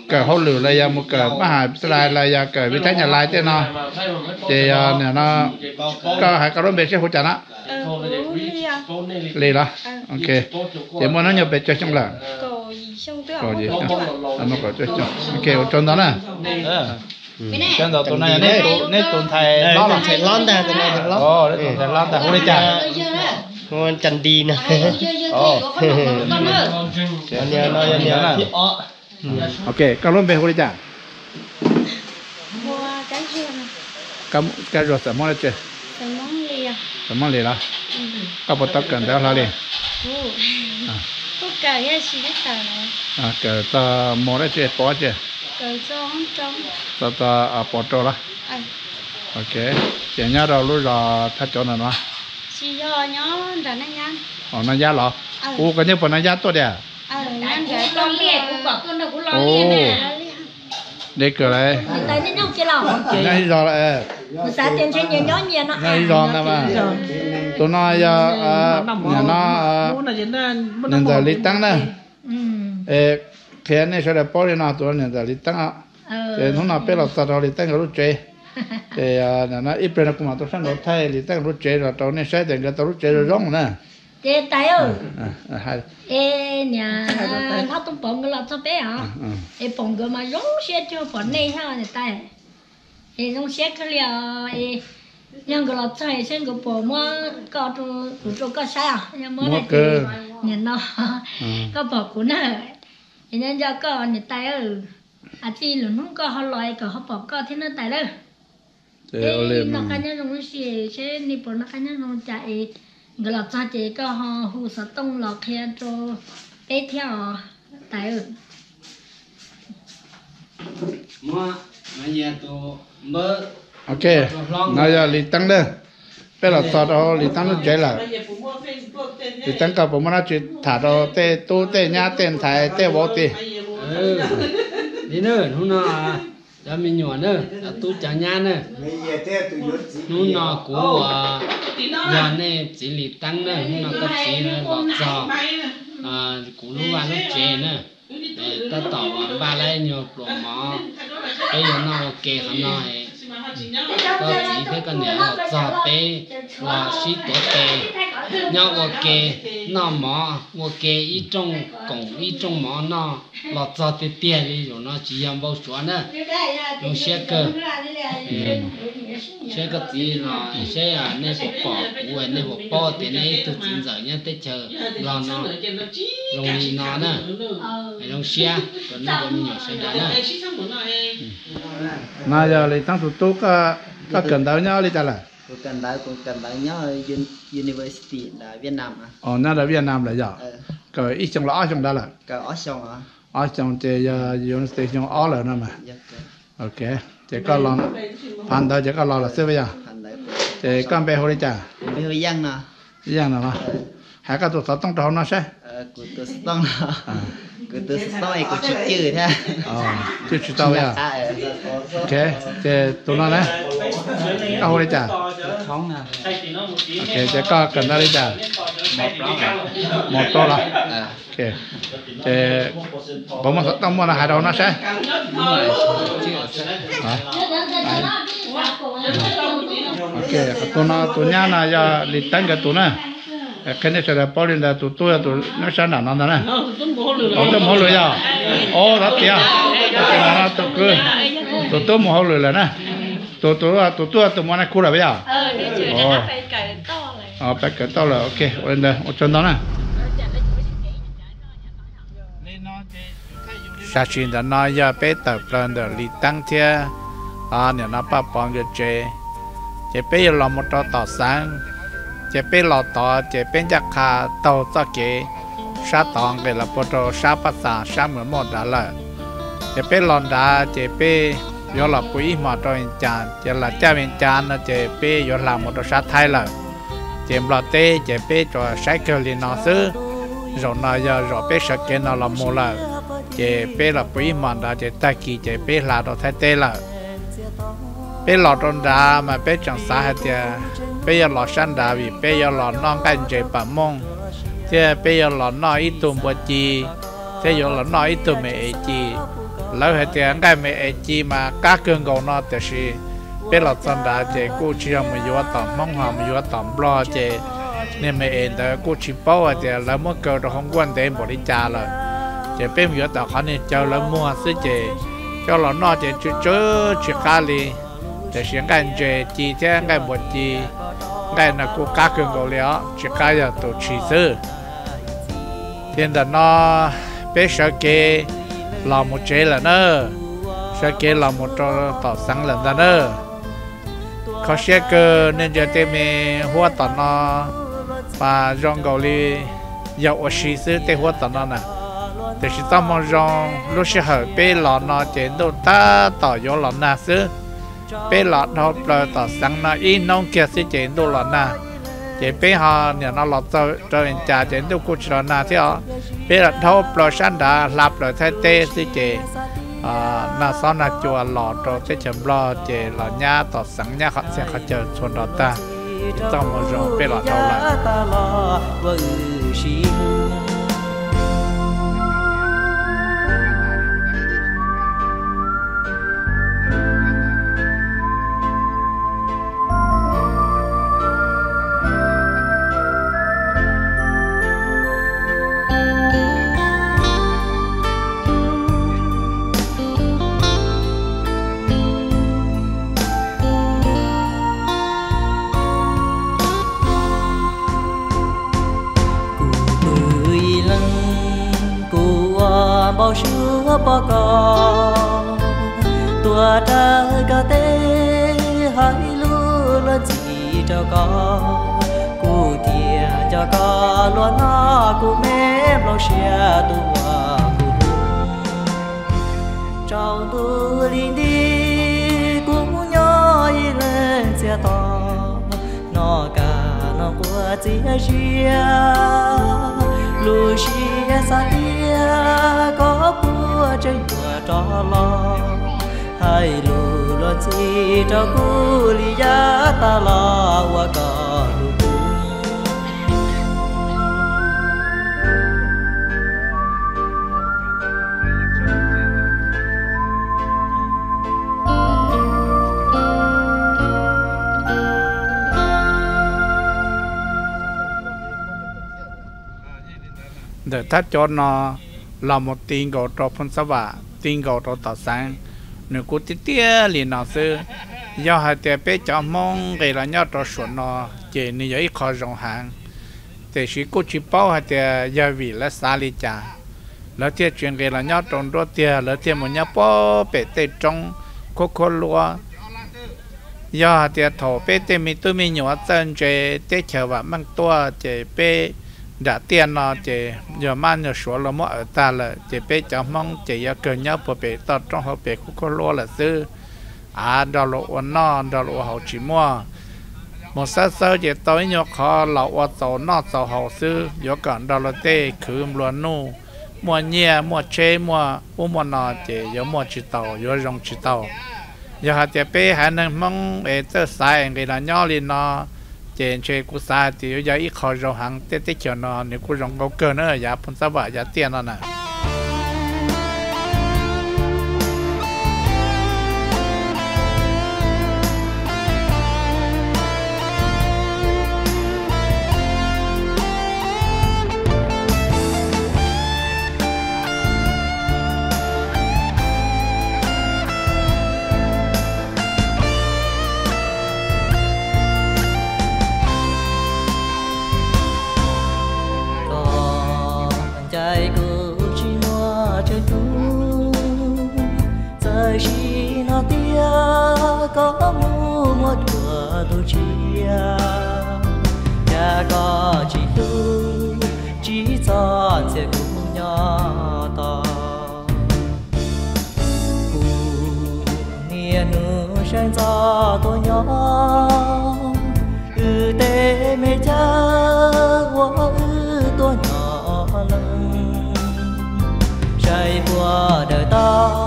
kawm hauj lwm los yog mus kawm mab has tas lais los yog kawm viv thab nyab laj tej no. Ces nim no koj hais koj lub npe seb hu cas no? Li los? Ok. Ces muaj hnub nyoog pes tsawg xyoo lawm? Kaum yim xyoo. Ok, ua tsaug ntau na. Tus no yog nej tus ntxhais hlob los? Tus ntxhais hlob ntag, tus no tus hlob. Tus ntxhais hlob ntag, hu li cas? Hu Cas Dis no. Ok, koj lub npe hu li cas? Kab Zuag, xeem Hmoob dab tsi? Xeem Hmoob Lis los? Koj puas tau kawm ntawv hlo li? Kawm txog mus dab tsi, pov dab tsi? Txog pov rau los? Ok, ces nyob rau lub zos Thaj Cov no no? Naj Yab los? Ua koj nyob puas Naj Yab tuaj tiag? Deb kawg li. Nyob ib zos, nyob ib zos ntag mas. Tus no yog, nim no niam ntxawm Lis Teeb na. Qhia nej sawv daws paub li no, tus niam ntxawm Lis Teeb. Ces hnub no peb los txog rau Lis Teeb nkawd lub tsev. Ces nim no ib pliag no kuv mam tau sab nraud thaij Lis Teeb nkawd lub tsev los rau nej saib tias nkawd tau lub tsev zoo zoo na. Ces tais, es niam hlob Tooj Pov nkawd los txog peb os, es pom nkawd mas zoo siab cuag pom nej thiab niam tais. Es zoo siab kawg li os, es yog nkawd los txog es seb nkawd puas muab koj, kuv rau koj saib os, yog muab no ces Nim no koj pom kuv na, es nyob nco koj niam tais, a tij lwm hnub koj ho los es kom ho pom koj thiab na tais lawm. Peb noj qab nyob zoo ib si, seb nej puas noj qab nyob zoo cas es nkawd los txog ces koj ho hu xov tooj los qhia rau peb thiab os tais. Ok, no yog Lis Teeb na. Peb los txog rau Lis Teeb lub tsev lawm. Lis Teeb, koj puas muaj dab tsi tham rau tej tub tej nyab tej ntxhais tej vauv tid? Li na, hnub no cov me nyuam na, cov tub cov nyab na, hnub no kuv uas yog nej txiv Lis Teeb na, hnub no koj txiv los txog kuv lub vaj lub tsev na, tab tom uas npaj lawm nyuag pluas mov, peb yuav noj ua ke qhov no. Koj txiv thiab koj niam los txog peb los sib tuav tes, nyob ua ke, noj mov ua ke, ib rooj koom ib rooj mov noj los txog tiag tiag li. Zaum no tsis yog npau suav na, zoo siab kawg. Seb koj txiv los seb nej puas pom kuv, nej puas paub tias nej ib tug txiv ntxawm nyob teb chaws Nplog no zoo li no na. Zoo siab rau nej cov me nyuam sawv daws na. No yog Lis Teeb tus tub, koj kawm ntawv nyob li cas lawm? Kuv kawm ntawv, kuv kawm ntawv nyob university nyob rau Vietnam lawm yog? Kawm ib xyoo los ob xyoo ntawd lawm? Ob xyoo ces yog university xyoo ob lawm no mas. Ok, ces koj los phav ntawv ces koj los lawm xwb yog? Ces koj npe hu li cas? Yeej no los, hais koj tus xov tooj rau hauv no saib. Twb tsis tau yog? Ok, ces tus no na, koj hu li cas? Ces koj kawm ntawv li cas? Mos plaub los? Ces puas muaj xov tooj muaj no hais rau hauv no saib. Tus no tus nyab no yog Lis Teeb nkawd tus na. Qhia nej sawv daws paub li ntawd, tus tub yog tus nyob sab nram no ntag na. Tus tub mus hauj lwm yog, o, thov tias tus no tus kwv, tus tub mus hauj lwm lawm na. Tus, tus tub tus muam na kuj lawm yog? Peb kawm tau lawm, ok, ua li ntawd ua tsaug ntau na. Sam sim ntawm no yog peb tawm plaws ntawm Lis Teeb thiab niam no Paj Pov nkawd tsev, ces peb yuav los mus rau tom Xeev. Ces peb los tod ces peb ncaj qha taug txoj kev sab tod nqis los puag rau sab Paj Xas sab Muas Mauj nrad lawm. Ces peb los nrad ces peb yuav los pw ib hmos rau Vees Cas, ces los caij Vees Cas no ces peb yuav hla mus rau sab Thaib lawm. Ces Nplog teb ces peb tsuas saib kawg li no xwb. Zaum no yog zaum peb sawv kev no los mus lawm, ces peb los pw ib hmos nrad ces tag kis ces peb hla rau Thaib teb lawm. Peb los rau nrad mas peb tseem xav hais tias peb yuav los sab nrad vim peb yuav los noj nqaij ntses pam mooj, thiab peb yuav los noj ib tug npua ci, thiab yuav los noj ib tug me es ci. Lawv hais tias nqaij me es ci mas qab kawg nkaus no, tiam sis peb los txog nrad ces kuj tsis yog mus yuav tom Hmoob, ho mus yuav tom Nplog ces niag me es ntawd kuj tsis paub hais tias lawv muab kaw rau hauv nkuaj ntev npaum li cas lawm. Ces peb mus yuav tom qhov niag caw lawv muag xwb ces coj los noj ces tsw tsw tsis qab li. Tiam sis nqaij ntses ci thiab nqaij npua ci, nqaij no kuj qab kawg nkaus li os, tsis qab yog tus tshis xwb. Ces ntawm no peb sawv kev los mus tsev lawm na, sawv kev los mus rau tom Xeev lawm ntag na. Kho siab kawg, nej ntsia tej me huab tom no mas zoo nkaus li yog ua si xwb tej huab tom no na. Tiam sis txoj hmoo zoo lub sij hawm peb los no ces ntuj tab tom yuav los nag xwb. Peb los dhau plaws tom Xeev no ib hnub kiag xwb ces ntuj los nag. Ces peb ho niam no los txog rau Vees Cas ces ntuj kuj tsis los nag thiab os. Peb los dhau plaws sab nrad hla plaws Thaib teb xwb ces nag xob nag cua los rau teb chaws Nplog ces los nyab tom Xeev nyab qhov txhia qhov chaw txhua nrho tag. Ces txoj hmoo zoo peb los dhau lawm. Kuv pw Npau suav pom koj tuaj raws koj tej hais lus luag ntxhi rau koj, kuv thiaj nco koj luag no, kuv me nplooj siab tus uas kuv hlub. Tsaus ntuj li nti kuv nyob ib leeg txias to, noj kab noj quav txias zias, lub siab xav tias koj puas tseem yuav rov los, hais lus luag ntxhi rau kuv li yav tas los ua koj hlub kuv. Ntawm thaj cov no los mus ti nkaus rau Phooj Xab Vam, ti nkaus rau Tom Xeev, nws kuj tiag tiag li no xwb. Yog hais tias peb cov Hmoob nqis los nyob rau suam no, ces nws yog ib qho zoo heev. Tiam sis kuj tsis paub hais tias yog vim lawv xav li cas, lawv thiaj tsis nqis los nyob rau nruab tiag, lawv thiaj mus nyob puag pem tej roob khuab khuab luab. Yog hais tias thaum peb tej me tub me nyuam txawj ntse teb chaws vam meej tuaj, ces peb nram tiaj no ces yog mab nyuag suav los muab awm tag lawm, ces peb cov Hmoob ces yuav kawg nyob puag pem toj roob hauv pem khuab khuab luab lawm xwb. Av nrog luag ua noj nrog luag ua haus tsis muaj. Mus xawb xawb ces tau ib nyuag qhov los ua txaus noj txaus haus xwb, yuav kom nrog luag tej khwv nplua nuj, muaj nyiaj muaj tsheb muaj ub muaj no ces yuav muaj tsis tau, yuav zoo tsis tau. Yog hais tias peb haiv neeg Hmoob es txawj xaiv nqis los nyob li no, ces ntshe kuv xav hais tias yuav yog ib qho zoo heev. Tej teb chaws no nws kuj zoo nkauj kawg na, yav Phooj Xab Vam yav tiaj no na. Koj ncaim kuv tsis muaj tsawg hnub, txawm sim no tiag koj mus muaj dua tus tshiab, cas koj tsis hlub tsis txhob ntxias kuv nyob tos. Kuv niaj hnub saib ntxov tuaj nyob, wb tej me chaw uas wb tuaj nyob lawm, saib puag dawm tau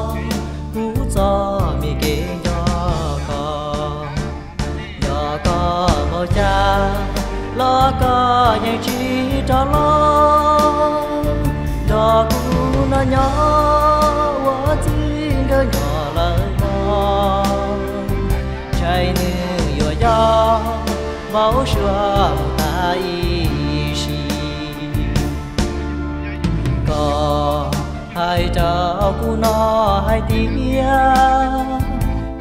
kuv txoj me kev nco koj. Yog koj npaum cas los koj yeej tsis rov los, nrog kuv no nyob ua txij nkawm nyob lawm mog. Ntshai nws yuav yog npau suav mus tas ib sim. Koj hais rau kuv no hais tias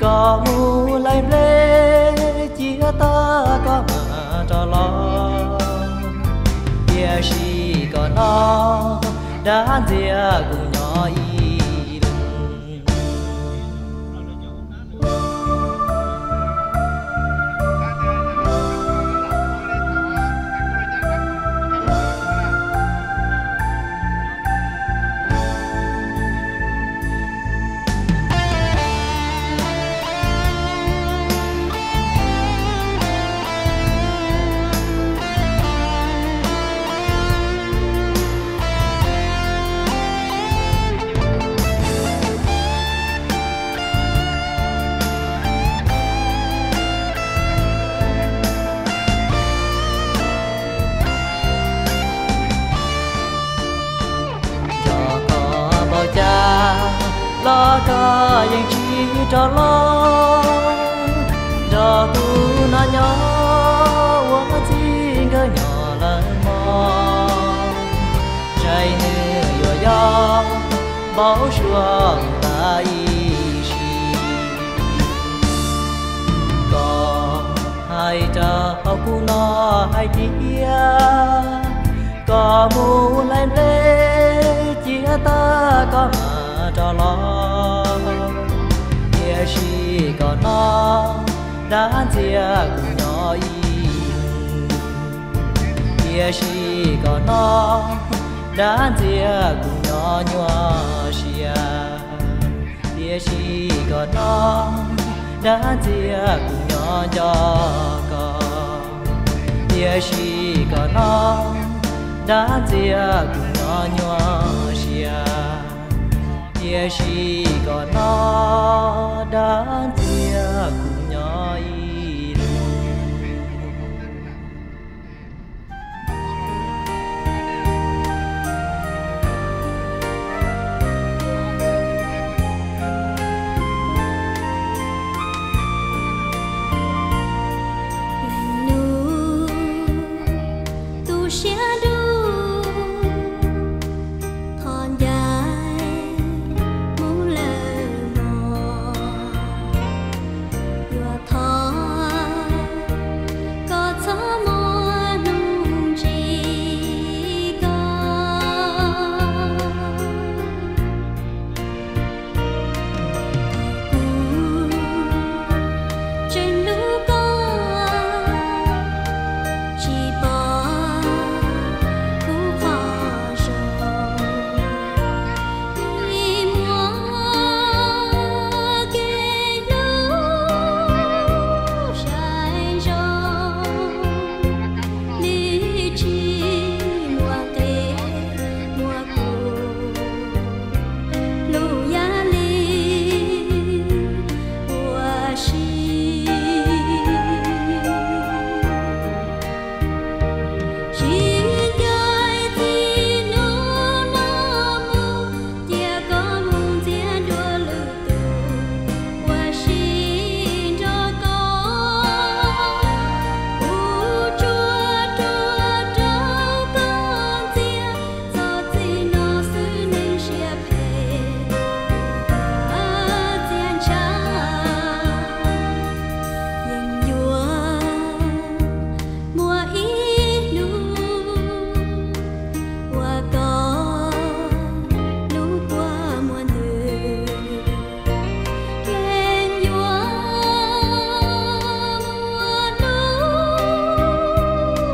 koj mus laij nplej cia tag koj mam rov los, tiam sis koj no dab ntxias kuv nyob ib leeg. Yog koj npaum cas los koj yeej tsis rov los, nrog kuv no nyob ua txij nkawm nyob lawm mog. Ntshai nws yuav yog npau suav mus tas ib sim. Koj hais rau kuv no hais tias koj mus laij nplej cia tag koj los, tiam sis kom noj dab ntxias kuv nyob ib lus. Tiam sis kom noj dab ntxias kuv nyob nyuaj siab. Tiam sis kom noj dab ntxias kuv nyob nco koj. Tiam sis kom noj dab ntxias kuv nyob nyuaj siab. Tiam sis kom noj dab ntxias kuv nyob ib lus. Leej nus tu siab dub, qhov ncauj mus lawm mog, yuav thov koj txhob muaj hnub ntsib koj. Kuv tseem hlub koj, tsis pom kuv qhov zoo, ib muaj kev hlub sai zoo, li tsis muaj nqis muaj kub, hlub yam li ua si. Tsis nco txij hnub no mus, cia koj mus ntxias dua lwm tus uas sib nrog koj. Kuv tsuas ruam rau koj ntxias, txog txij no xwb neeg siab phem txias ntshav. Yeej yuav muaj ib hnub uas koj hlub kua muag ntws, yeej yuav muaj hnub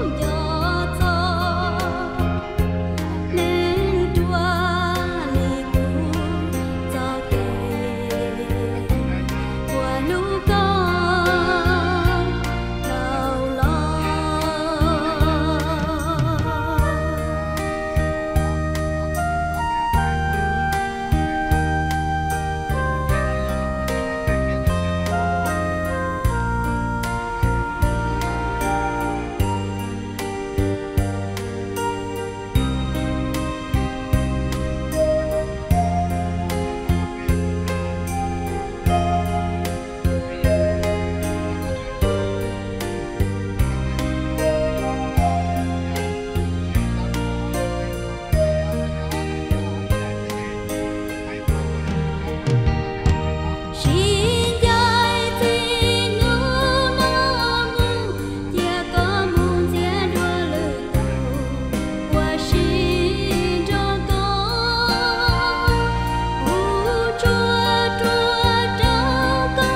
nco txog neeg ruam li kuv txoj kev uas hlub koj dhau los. Sib ncaim txij hnub no mus, cia koj mus ntxias dua lwm tus uas sib nrog koj. Kuv tsuas ruam rau koj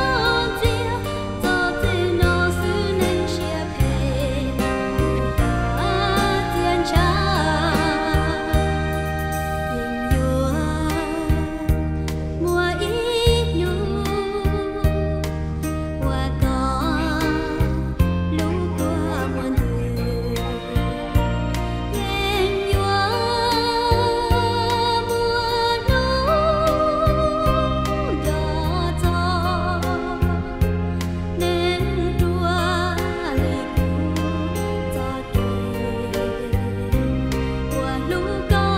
ntxias, txog txij no xwb neeg siab phem txias ntshav. Yeej yuav muaj ib hnub uas koj hlub kua muag ntws, yeej yuav muaj hnub nco txog neeg ruam li kuv txoj kev uas hlub koj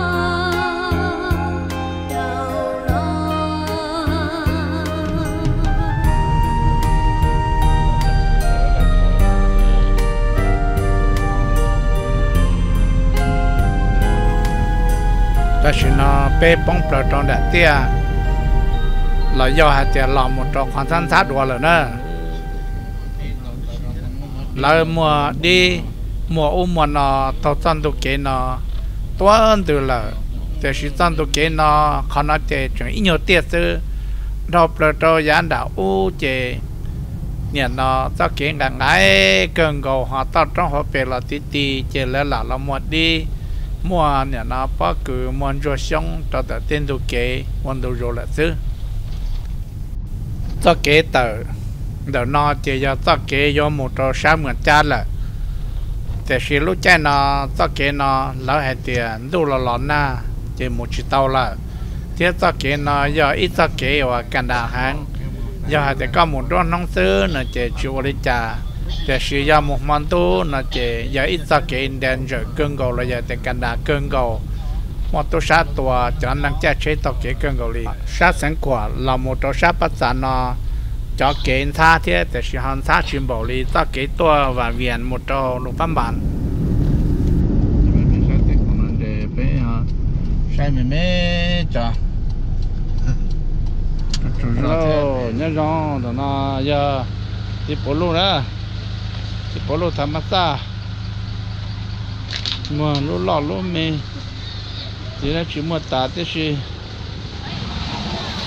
dhau los. Tam sim no peb poob plaws rau nram tiaj, los yog hais tias los mus rau qhov ntxhab ntxhab dua lawm na. Lawv muaj dib muaj ub muaj no taug txoj ntu kev no tuab ntws lawm. Tiam sis txoj ntu kev no, qhov no ces tseem ib nyuag tiaj xwb, dhau plaws rau yav nram ub ces nim no txoj kev nqaim nqaim kawg nkaus ho toj roob hauv pes los ti ti ces lawv lam los muag dib, muaj nim no pob kws muag ntsuag xyoob rau ntawm tej ntug kev ua ntu zus lawm xwb. Txoj kev tawm ntawm no ces yog txoj kev yuav mus rau sab Muas Cab lawm. Tiam sis lub caij no txoj kev no lawv hais tias ntuj los los nag ces mus tsis tau lawm, thiab txoj kev no yog ib txoj kev uas kas das heev. Yog hais tias koj mus nruab hnub xwb no ces tsis ua li cas, tiam sis yog mus hmo ntuj no ces yog ib txoj kev nra ntsawm kawg nkaus los yog tias kas das kawg nkaus, muaj tub sab tua cov neeg caij tsheb taug kev kawg nkaus li. Sab Xeev Khuam los mus rau sab Pab Txas no cov kev ntxhab thiab tiam sis ho ntxhab tsis npaum li txoj kev tuaj Vam Vias mus rau Luas Phab Npas. Saib me me tso. Nyob zoo, ntawm no yog txiv Puav Luj na, txiv Puav Luj Thav Mab Xaj, muag lub loj lub me, txiv no tsis muag tas tib si.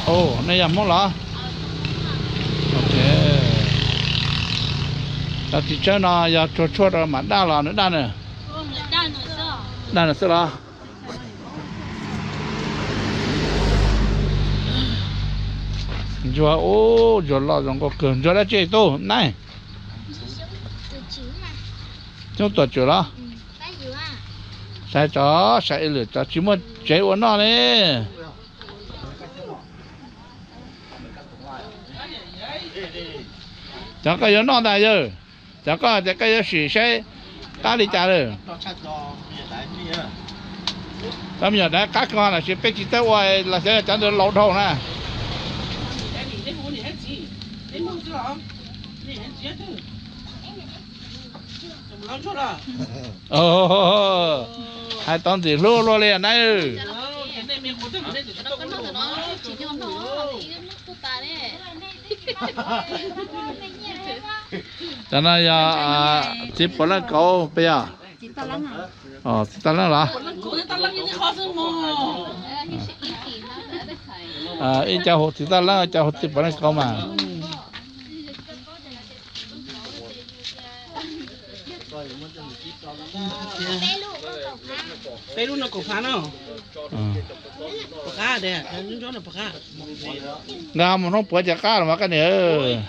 Os, nej yog Hmoob los? Cov txiv tsawb no yog tsuag tshuaj rau mam daj los nws daj na? Daj na xwb los? Ntsuag ub, ntsuag loj zoo nkauj kawg. Ntsuag dab tsi tub na? Xyoob tuam tswm los? Saib tso, saib ib lwm tso, tsis muaj tsev ua noj li. Cov koj yuav noj ntag yawg. Cov koj hais tias koj yuav sim saib qab li cas lawm. Cov me nyuam dais qab koj lawm sis peb tsis txawj ua los xyov cov ntawd laus dhau na. Hais tau ntxim hlub luaj li na. Cov no yog txiv puav leej kauv peb yog? Txiv toj leeb los? Ib co hu txiv toj leeb, ib co hu txiv puav leej kauv mas. Peb lub no kaum phav no. Puas qab tias, nqa mus hnub puav ces qab los mas koj niam.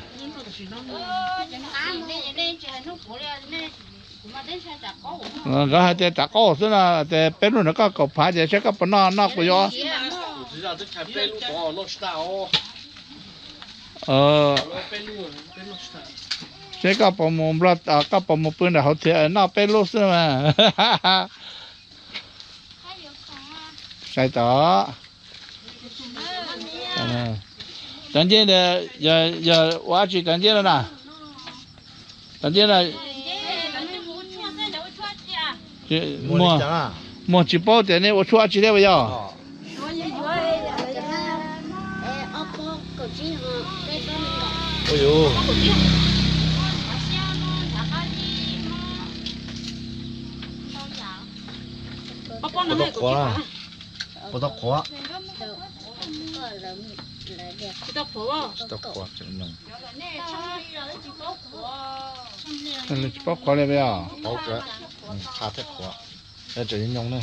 Nkawd hais tias tsam qaub xwb no, ces peb lub no koj kaum phav ces saib koj puas noj, noj kuv yuav. Seb koj puas mus nplog, koj puas mus pw nram hauv txiv noj peb lub xwb mas. Saib tod. Cov ncej, yog ua dab tsi cov ncej no na? Cov ncej no muag tsis paub tias nej ua tshuaj dab tsi thiab puas yog? Puas tau qhuav? Puas tau qhuav? Tsis tau qhuav, tsis paub qhuav li puas yog? Qhuav thiab qhuav, tseem nyoos ne.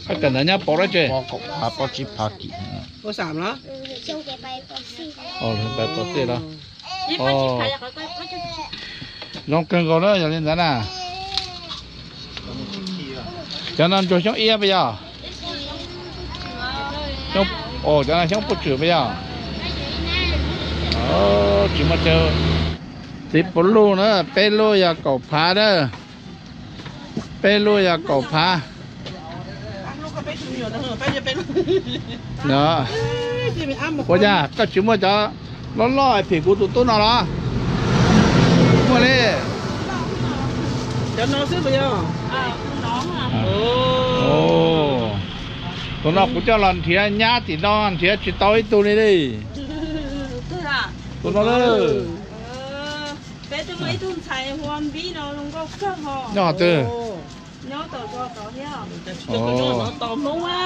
Koj cov ntawd nyob pov dab tsi? Pov tsib phav kim. Pais pov tij los? Zoo kawg nkaus na yog li ntawd na. Cov no ntsuag xyoob iab puas yog? Cov no xyoob puj tswm puas yog? Tsis muaj chaw. Txiv puav luj na, peb lub yog kaum phav na. Peb lub yog kaum phav. Ua cas koj tsis muaj cov loj loj phim kuv tus tub no los? Muaj li. Tus no kuv coj los nrhiav nyab tim no nrhiav tsis tau ib tug li li. Tus no nyob qhov twg? Nyob tom zos tod thiab. Tos Hmoob a.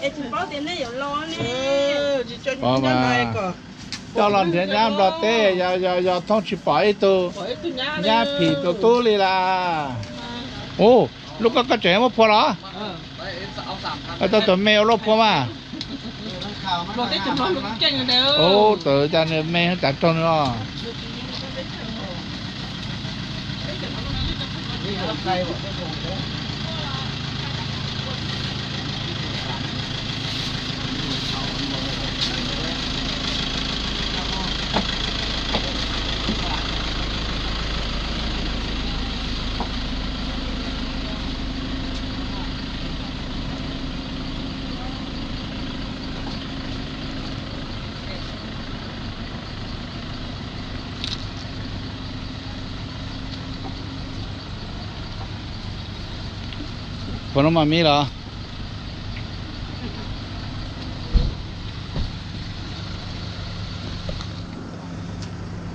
Es tsis paub tias nej yuav los ne. Pom mas, coj los nrhiav nyab Nplog teb, yog thoob tsis pom ib tug nyab phim tus tub li las. Ub, lub koj koj tseem muab phua los? Tau tus me ua luaj phua mas. Ub, tus cas nws me tas raug nws os. Puas no mas mib los?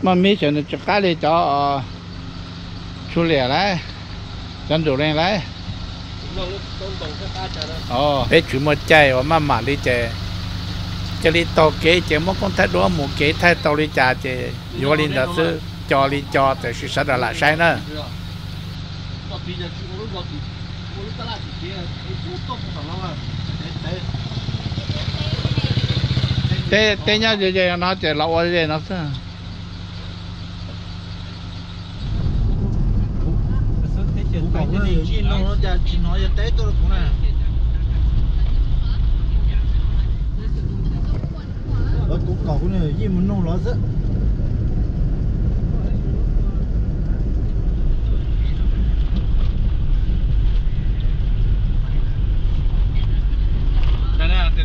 Maj mib xyov nws tsis qab li cov Tshuj Liam lauj, cov Ntsum Leej lauj. Peb tsis muaj caij uas maj mam li ces cia li taug kev ces muab koob thaij duab mus kev thaij tau li cas ces yuav li ntawd xwb, co li co, tiam sis sawv daws lam saib na. Teb nyob ze ze no ces los ua ze no xwb. Kuv kom yij no cas tsis hnov yog teb tuaj rau kuv na. Kuv kom kuv niam yij mus nug los xwb.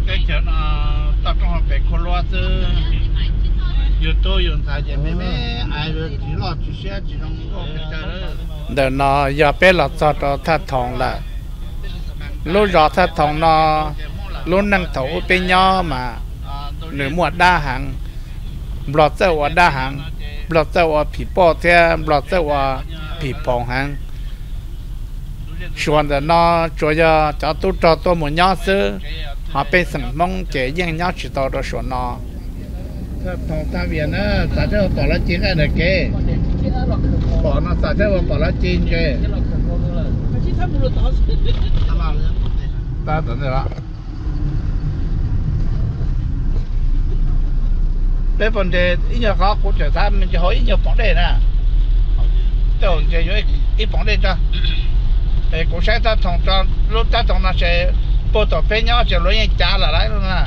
Teb chaws no toj roob hauv pes khuab luab xwb, yus tub yus ntxhais ces me me, ais tsis loj tsis siab tsis zoo nkauj pes tsawg. Ntawm no yog peb los txog rau Thaj Thoom lawm. Lub zos Thaj Thoom no, lub neej thaum ub peb nyob mas nws muaj dab heev. Nplog txawj ua dab heev, Nplog txawj ua phim poj thiab Nplog txawj ua phim phoom heev. Suav ntawm no tsuas yog cov tub rog tuaj mus nyob xwb, ho pej xeem Hmoob ces yeej nyob tsis tau rau suav no. Thaj Thoom Thaj Vias na, xav tsheb ua pom lawv ci nqaij ntawm kev. Pom no xav tsheb ua pom lawv ci ntses. Peb puas nres ib nyuag qhov, kuv tseem xav me ntsis hauv ib nyuag poom dej na. Tej zaum nres yuav ib poom dej tso. Es kuv saib Thaj Thoom, lub Thaj Thoom no ces puag tom peb nyob ces luag yeej cav lawm lauj na.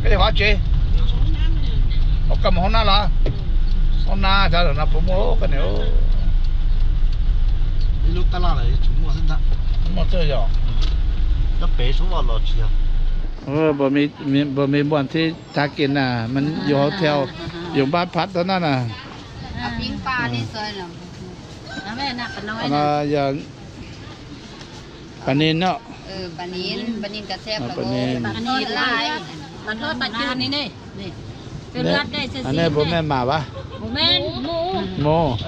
Koj yuav qhov tsev, koj mus hoob nab los? Hoob nab cov no puas muaj koj niam? Ib lub tab laj lawm tsis muaj xwb ntag. Muaj xwb yog. Cov pem sub los tsis yog. Bos me npuas thib thav kis na, yus hauv thiau, yus npab phab tau na na. Yog pas nin no. Nej puas mej mam vas? Mus.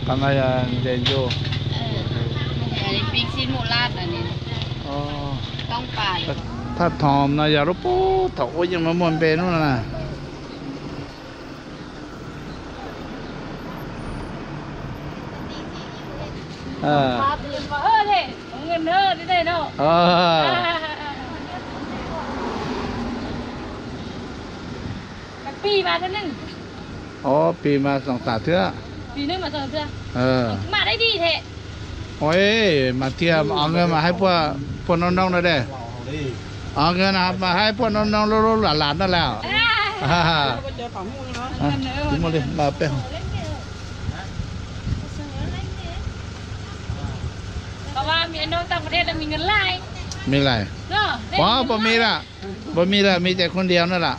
Qhov no yog ntses ncu. Thaj Thoom no yog lub puag thaum ub yeej muaj npe lub no na. Pis mas xoom xam thiab. Ua mas tiag, o nws mas haib puag noob noob no de. O nws mas haib puag noob noob lub lub lam lam no lawm. Me lais, pom pom me lais, pom me lais, me ces khu ntiav no lawm.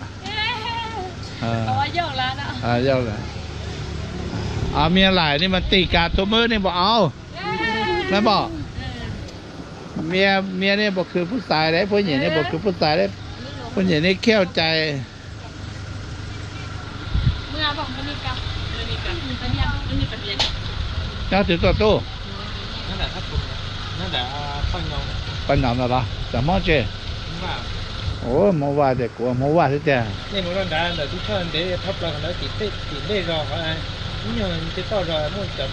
Yog lawm. Mia lais nej mas tim kas tus mub nej npaum auv, nej npaum. Mia, mia nej npaum khwv puj xais, puab nyem nej npaum khwv puj xais, puab nyem nej khiauj cai. Nyob twg tuaj tub? Paj Nyom ntawd los txawm Hmoob tsis? Ua Hmoob Vaj tias kuv Hmoob Vaj xwb tiag. Thaum ub nej nyob qhov twg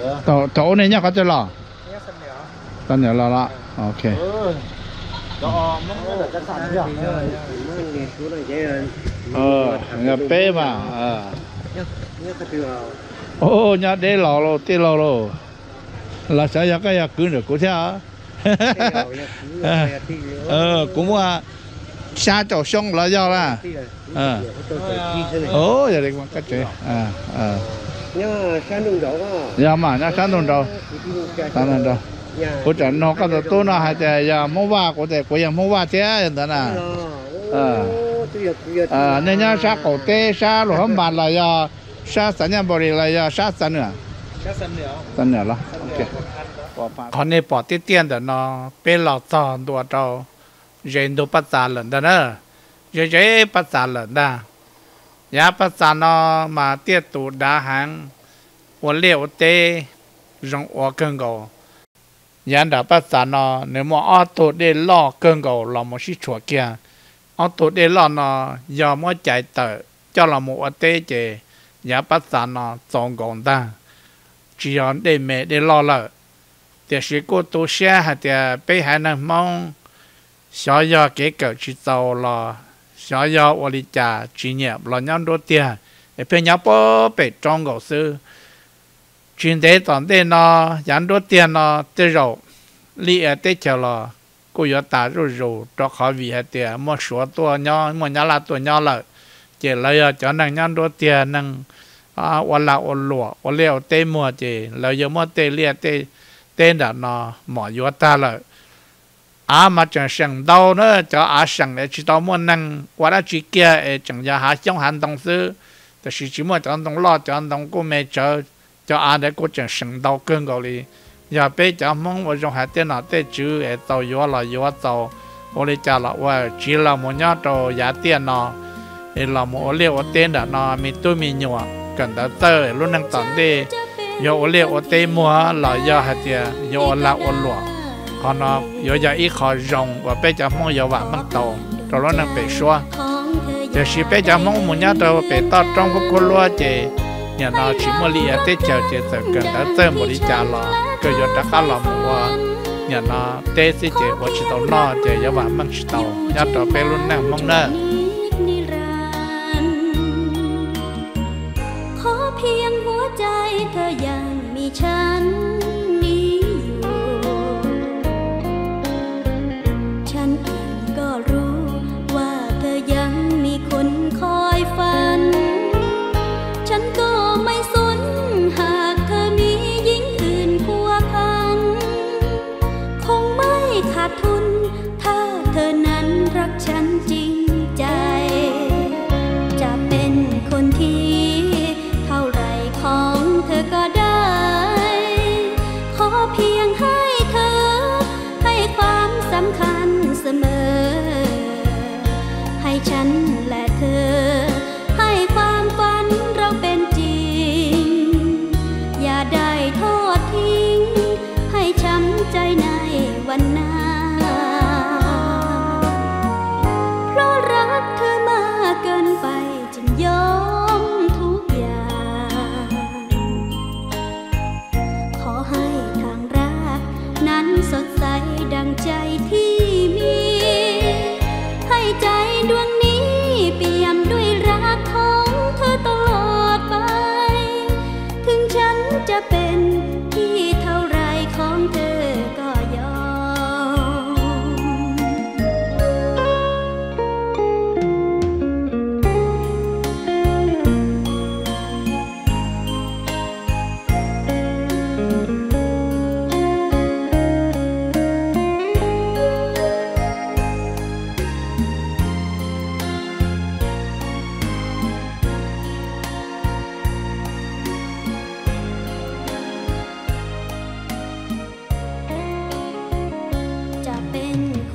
los? Tau ub nej nyob qhov twg los? Tau niam los los. Ok. Peb mas. Ub, nyob deb los lauj tij laug lauj. Los xyov yog koj yog kwv nram kuv thiab. Kuv muaj xya caum xyoo los yog lawm. Yog li koj tsev, yog mas nyob sab ntuj nraud. Kuv tseem nug koj tus tub no hais tias yog Hmoob Vaj, kuv tias kuv yog Hmoob Vaj thiab ntawd na. Nej nyob sab qaum teb sab Luas Hab Npas los yog sab Xav Nyaj Npaus Lis los yog sab Xav Nwm? Xav Nwm los. Qhov nej pom tiaj tiaj ntawm no, peb los txog ntua rau ze ntug Paj Txas lawm ntag na. Ze ze Paj Txas lawm ntag. Yav Paj Txas no mas tiaj tus dav heev, ua liaj ua teb zoo ua kawg nkaus. Yav nram Paj Txas no nws muaj ob tug dej loj kawg nkaus los mus sib tshuam kiag. Ob tug dej loj no yog muab cais tawm coj los mus ua teb ces yav Paj Txas no txaus nkaus ntag, tsis yog dej me dej loj lawm. Tiam sis kuj tu siab hais tias peb haiv neeg Hmoob xyov yog kev kawm tsis txaus los xyov yog ua li cas tsis nyiam los nyob nruab tiag, es pheej nyob puag pem roob nkaus xwb. Tsis ntev tom ntej no yav nruab tiag no tej zaum liaj ia teb chaws los kuj yuav tas zuj zus rau qhov vim hais tias muaj Suav tuaj nyob muaj Nyab Laj tuaj nyob lawm, ces lawv yog cov neeg nyob nruab tiag, neeg ua lag ua luam ua liaj ua teb muag ces lawv yuav muab tej liaj tej teb nram no mom yuav tag lawm. Av mas tseem seem ntau na, cov av seem es tsis tau muaj neeg ua dab tsi kiag es tseem yog hav xyoob hav ntoo xwb, tiam sis tsis muaj cov ntoo loj, cov ntoo kuj me tsawv. Cov av ntawd kuj tseem seem ntau kawg nkaus li. Yog peb cov Hmoob ua zoo hais tej nom tej tswv es txaus yuav los yuav, txaus ua li cas los ua, tsiv los mus nyob rau yav tiaj no es los mus ua liaj ua teb nram no, me tub me nyuam kawm ntawv txawj, lub neej tom ntej yuav ua liaj ua teb muag los yog hais tias yuav ua lag ua luam, qhov no yuav yog ib qho zoo uas peb cov Hmoob yuav vam meej tau rau lub neej pem suab. Tiam sis peb cov Hmoob mus nyob rau pem toj roob kub kub luab ces nim no tsis muaj liaj ia teb chaws ces txawm kawm ntawv txawj npaum li cas los kawg yuav rov qab los mus ua nim no teb xwb ces ua tsis tau noj ces yuav vam meej tsis tau nyob rau peb lub neej Hmoob nawb. ขอเพียงหัวใจเธอยังมีฉันนี้อยู่ ฉันเองก็รู้ว่าเธอยังมีคนคอยฝัน ฉันก็ไม่สนหากเธอมีหญิงอื่นพัวพัน คงไม่ขาดทุน ถ้าเธอนั้นรักฉันจริงใจ จะเป็นคนที่เท่าไหร่ของเธอก็ได้ ขอเพียงให้เธอให้ความสำคัญเสมอ ให้ฉันและเธอ ให้ความฝันเราเป็นจริง อย่าได้ทอดทิ้ง ให้ช้ำใจในวันหน้า เพราะรักเธอมากเกินไปจึงยอมทุกอย่าง ขอให้ทางรักนั้นสดใสดังใจที่มี ให้ใจดวงนี้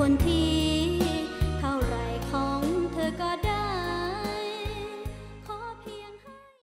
nthi